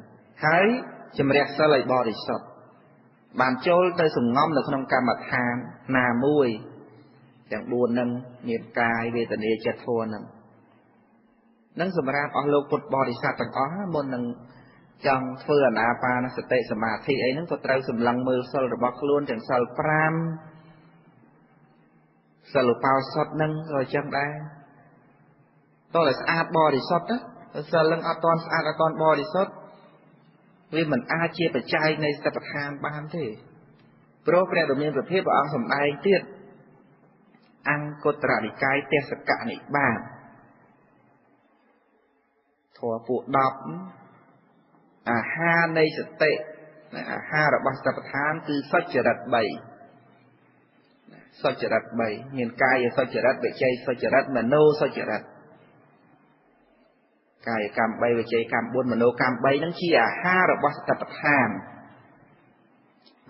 ហើយជំរះសិលឲ្យបរិសុទ្ធបានចូលទៅសង្ងំនៅក្នុងកម្មដ្ឋានណាមួយទាំង4ហ្នឹងមានកាយវេទនាចិត្តធម៌ហ្នឹងនឹងសម្រាប់អស់លោកពុទ្ធបរិស័ទទាំងអស់មុននឹងចង់ធ្វើអានាបានសតិសមាធិអីហ្នឹងក៏ត្រូវសម្លឹងមើលសិលរបស់ខ្លួនទាំងសិល5សិលឧបោសថហ្នឹងក៏អញ្ចឹងដែរតោះតែស្អាតបរិសុទ្ធណាសិលហ្នឹងអត់ទាន់ស្អាតអត់ទាន់បរិសុទ្ធវាមិនអាចជាបច្ច័យនៃសតិប្បដ្ឋានបានទេព្រោះព្រះដ៏មានព្រះភិក្ខព្រះអង្គសម្ដែងទៀតអង្គត្រនិកាយទេសកនិបាតធម៌ពួក10អាហារនៃសតិអាហាររបស់សតិប្បដ្ឋានគឺសុចរិត3សុចរិត3មានកាយសុចរិតវិជ័យសុចរិតមโนសុចរិតកាយកម្ម3វិជ័យកម្ម4មโนកម្ម3ហ្នឹងជាអាហាររបស់សតិប្បដ្ឋាន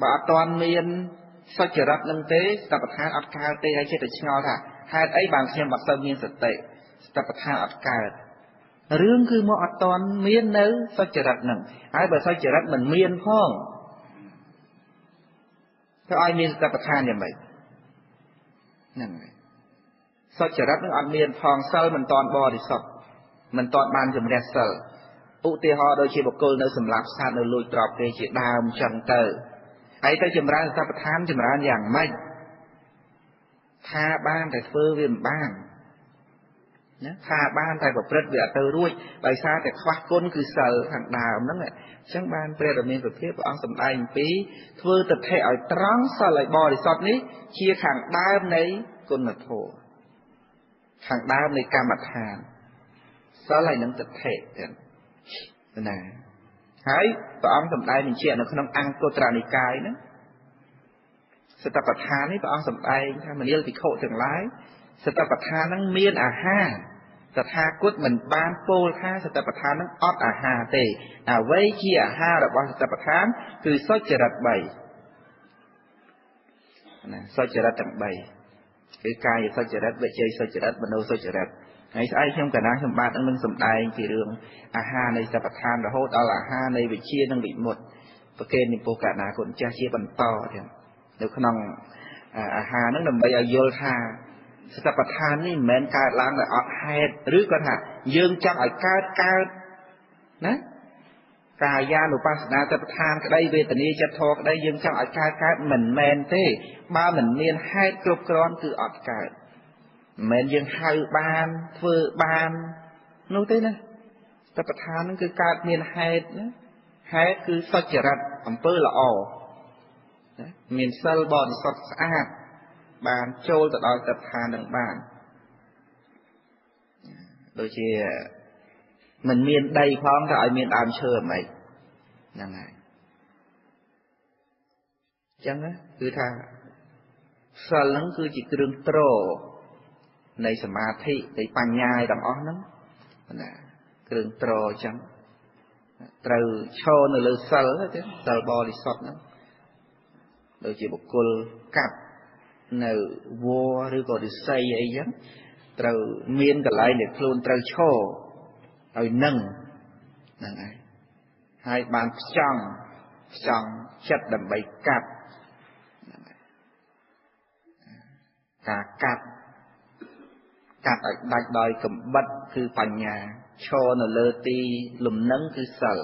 បើអត់ទាន់មានសុចរិតនឹងទេសតិប្បដ្ឋានអត់កើតទេហើយចិត្តតែឆ្ងល់ថាហេតុអីបានខ្ញុំអត់សូវមានសតិសតិប្បដ្ឋានអត់កើតរឿងគឺមកអត់ទាន់មាននៅសុចរិតហ្នឹងហើយបើសុចរិតមិនមានផងទៅឲ្យមានសតិប្បដ្ឋានយ៉ាងម៉េចហ្នឹងហើយសុចរិតនឹងអត់មានផងសិលមិនទាន់បរិសុទ្ធមិនទាន់បានជំរះសិលឧទាហរណ៍ដូចជាបុគ្គលនៅសម្លាប់សត្វនៅលួចទ្រព្យគេជាដើមចឹងទៅហើយទៅចម្រើនសតិប្បដ្ឋានចម្រើនយ៉ាងម៉េចថាបានតែធ្វើវាមិនបានណាថាបានតែប្រព្រឹត្តវាអត់ទៅរួចដោយសារតែខ្វះគុណគឺសិលខាងដើមហ្នឹងអញ្ចឹងបានព្រះដ៏មានព្រះភិក្ខព្រះអង្គសម្ដែងអំពីធ្វើទិដ្ឋិឲ្យត្រង់សិលឲ្យបរិសុទ្ធនេះជាខាងដើមនៃគុណធម៌ខាងដើមនៃកម្មដ្ឋានសិលហើយនឹងទិដ្ឋិទៀតណាហើយព្រះអង្គសម្ដែងបញ្ជាក់នៅក្នុងអង្គត្រនិកាយហ្នឹងសតិប្បដ្ឋាននេះព្រះអង្គសម្ដែងថាមនាលភិក្ខុទាំងឡាយសតិប្បដ្ឋានហ្នឹងមានអាហារតថាគតមិនបានពោលថាសតិប្បដ្ឋានហ្នឹងអត់អាហារទេអ្វីជាអាហាររបស់សតិប្បដ្ឋានគឺសុចរិត3ណាសុចរិតទាំង3គឺកាយសុចរិតវិជ័យសុចរិតមโนសុចរិតហើយស្អែកខ្ញុំកណាខ្ញុំបាទនឹងសម្ដែងពីរឿងអាហារនៃសតិប្បដ្ឋានរហូតដល់អាហារនៃវិជ្ជានិងវិមុតប្រគេនចំពោះកណាគុណចាស់ជាបន្តទៀតនៅក្នុងអាហារហ្នឹងដើម្បីឲ្យយល់ថាសតិប្បដ្ឋាននេះមិនមែនកើតឡើងដោយអត់ហេតុឬក៏ថាយើងចង់ឲ្យកើតកើតណាកាយានុបស្សនាសតិប្បដ្ឋានក្តីវេទនាចិត្តធម៌ក្តីយើងចង់ឲ្យកើតកើតមិនមែនទេបើមិនមានហេតុគ្រប់គ្រាន់គឺអត់កើតមិនមែនយើងហៅបានធ្វើបាននោះទេណាសតិប្បដ្ឋានហ្នឹងគឺកើតមានហេតុណា ហេតុគឺសុចរិតអំពើល្អណាមានសិលបរិសុទ្ធស្អាតបានចូលទៅដល់សតិប្បដ្ឋាននឹងបានដូចជាមិនមានដីផងក៏ឲ្យមានដើមឈើហ្មងហ្នឹងហើយអញ្ចឹងគឺថាសិលហ្នឹងគឺជាគ្រឿងទ្រនៃសមាធិនៃបញ្ញាឯទាំងអស់ហ្នឹងណាគ្រឿងទ្រអញ្ចឹងត្រូវឈរនៅលើសិលទេសិលបរិសុទ្ធហ្នឹងដូចជាបុគ្គលកាប់នៅវល្លិឬក៏ឫស្សីអីចឹងត្រូវមានកន្លែងដែលខ្លួនត្រូវឈរឲ្យនឹងហ្នឹងហើយហើយបានផ្ចង់ចិត្តដើម្បីកាប់ហ្នឹងហើយការកាប់ឲ្យដាច់ដោយកំបិតគឺបញ្ញាឈរនៅលើទីលំនឹងគឺសិល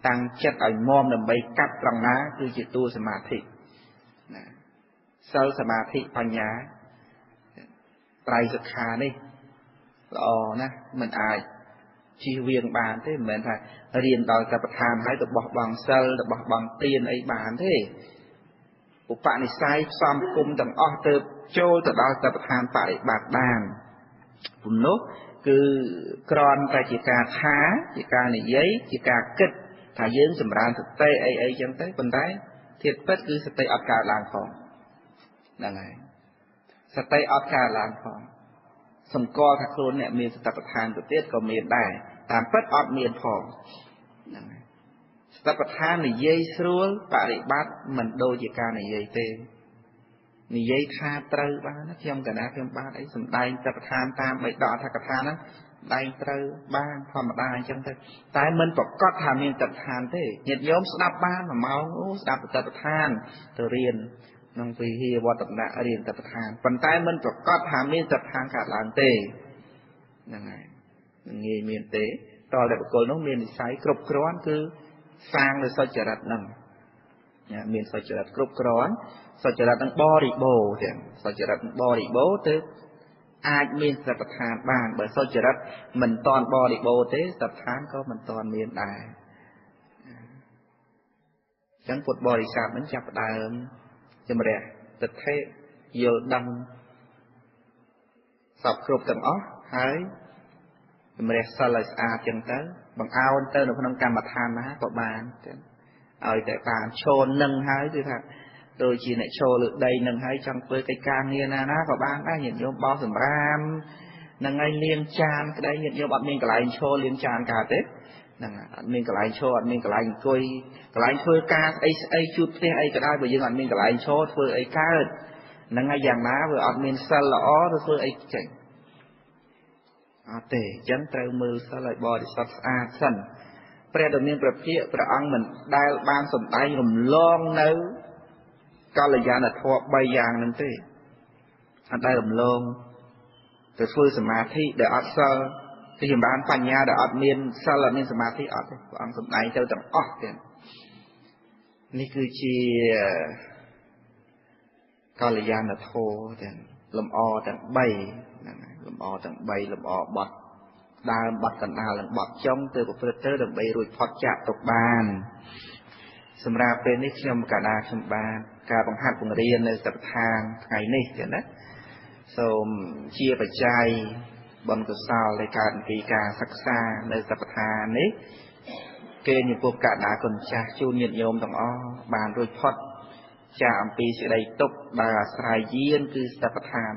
តាំងចិត្តឲ្យមមដើម្បីកាប់ត្រង់ណាគឺជាតួសមាធិណាសិលសមាធិបញ្ញាត្រៃសិក្ខានេះល្អណាស់មិនអាចជៀសវាងបានទេមិនមែនថារៀនដល់តែប្រធានហើយទៅបោះបង់សិលទៅបោះបង់ទានអីបានទេឧបនិស្ស័យផ្សំគុំទាំងអស់ទៅចូលទៅដល់តែប្រធានបរិបត្តិបានពំនោះគឺក្រន់តែជាការថាជាការនិយាយជាការគិតថាយើងសម្រើនសតិអីអីចឹងទៅប៉ុន្តែធាតុពិតគឺសតិអត់កើតឡើងផងហ្នឹងហើយសតិអត់កើតឡើងផងសម្គាល់ថាខ្លួនអ្នកមានសតិប្បដ្ឋានទៅទៀតក៏មានដែរតាមពិតអត់មានផងហ្នឹងហើយសតិប្បដ្ឋាននិយាយស្រួលបរិបត្តិមិនដូចជាការនិយាយទេនិយាយថាត្រូវបានណាខ្ញុំកណាខ្ញុំបានអីសំដែងសតិប្បដ្ឋានតាមបិដកអត្ថកថាហ្នឹងដែងត្រូវបានធម្មតាអញ្ចឹងទៅតែមិនប្រកាសថាមានសតិប្បដ្ឋានទេញាតិញោមស្ដាប់បានមួយម៉ោងអូស្ដាប់សតិប្បដ្ឋានទៅរៀនក្នុងវិហារវត្តណៈរៀនសតិប្បដ្ឋានប៉ុន្តែមិនប្រកាសថាមានសតិប្បដ្ឋានកើតឡើងទេហ្នឹងហើយមិនងាយមានទេតើតែបុគ្គលនោះមាននិស័យគ្រប់គ្រាន់គឺសាងនៅសុចរិតហ្នឹងមានសុចរិតគ្រប់គ្រាន់សុចរិតនឹងបរិបូរណ៍ទាំងសុចរិតបរិបូរណ៍ទៅអាចមានសតិប្បដ្ឋានបានបើសុចរិតមិនតាន់បរិបូរណ៍ទេសតិប្បដ្ឋានក៏មិនតាន់មានដែរអញ្ចឹងពុទ្ធបរិស័ទហ្នឹងចាប់ផ្ដើមជំរះទិដ្ឋិយល់ដឹងសពគ្រប់ទាំងអស់ហើយជំរះសិលឲ្យស្អាតចឹងទៅបង្អោនទៅនៅក្នុងកម្មដ្ឋានណាក៏បានចឹងឲ្យតែបានឈរនឹងហើយគឺថាដូចជាអ្នកឈរលើដីនឹងហើយចង់ធ្វើកិច្ចការងារណាណាក៏បានដែរញាតិញោមបោសសម្រាមនឹងហើយលាងចានក្តីញាតិញោមអត់មានកន្លែងឈរលាងចានកើតទេហ្នឹងអត់មានកន្លែងឈរអត់មានកន្លែងអង្គុយកន្លែងធ្វើការស្អីស្អីជួបផ្ទះអីក៏ដោយបើយើងអត់មានកន្លែងឈរធ្វើអីកើតហ្នឹងហើយយ៉ាងណាវាអត់មានសិលល្អទៅធ្វើអីចេញអត់ទេអញ្ចឹងត្រូវមើលសិលឲ្យបរិសុទ្ធស្អាតសិនព្រះដ៏មានព្រះភិក្ខព្រះអង្គមិនដែលបានសម្ដែងរំលងនៅកល្យាណធម៌3យ៉ាងហ្នឹងទេអត់ដែលរំលងទៅធ្វើសមាធិដែលអត់សិលទៅចម្រើនបញ្ញាដែលអត់មានសិលអត់មានសមាធិអត់ទេព្រះអង្គសម្ដែងទៅទាំងអស់ទាំងនេះគឺជាកល្យាណធម៌ទាំងលំអទាំង3ហ្នឹងហើយលំអទាំង3លំអបត់ដើមបត់កណ្ដាលនិងបត់ចុងទៅប្រព្រឹត្តទៅដើម្បីរួចផុតចាកទុកបានសម្រាប់ពេលនេះខ្ញុំកដាខ្ញុំបានការបង្ហាត់បង្រៀននៅសតិប្បដ្ឋានថ្ងៃនេះចឹងណាសូមជាបច្ច័យបុណ្យកុសលដែលកើតពីការសិក្សានៅសតិប្បដ្ឋាននេះគេញពុះកដាគុណចាស់ជូនញាតិញោមទាំងអស់បានរួចផុតចាកអំពីសេចក្តីទុក្ខដែលអាស្រ័យយានគឺសតិប្បដ្ឋាន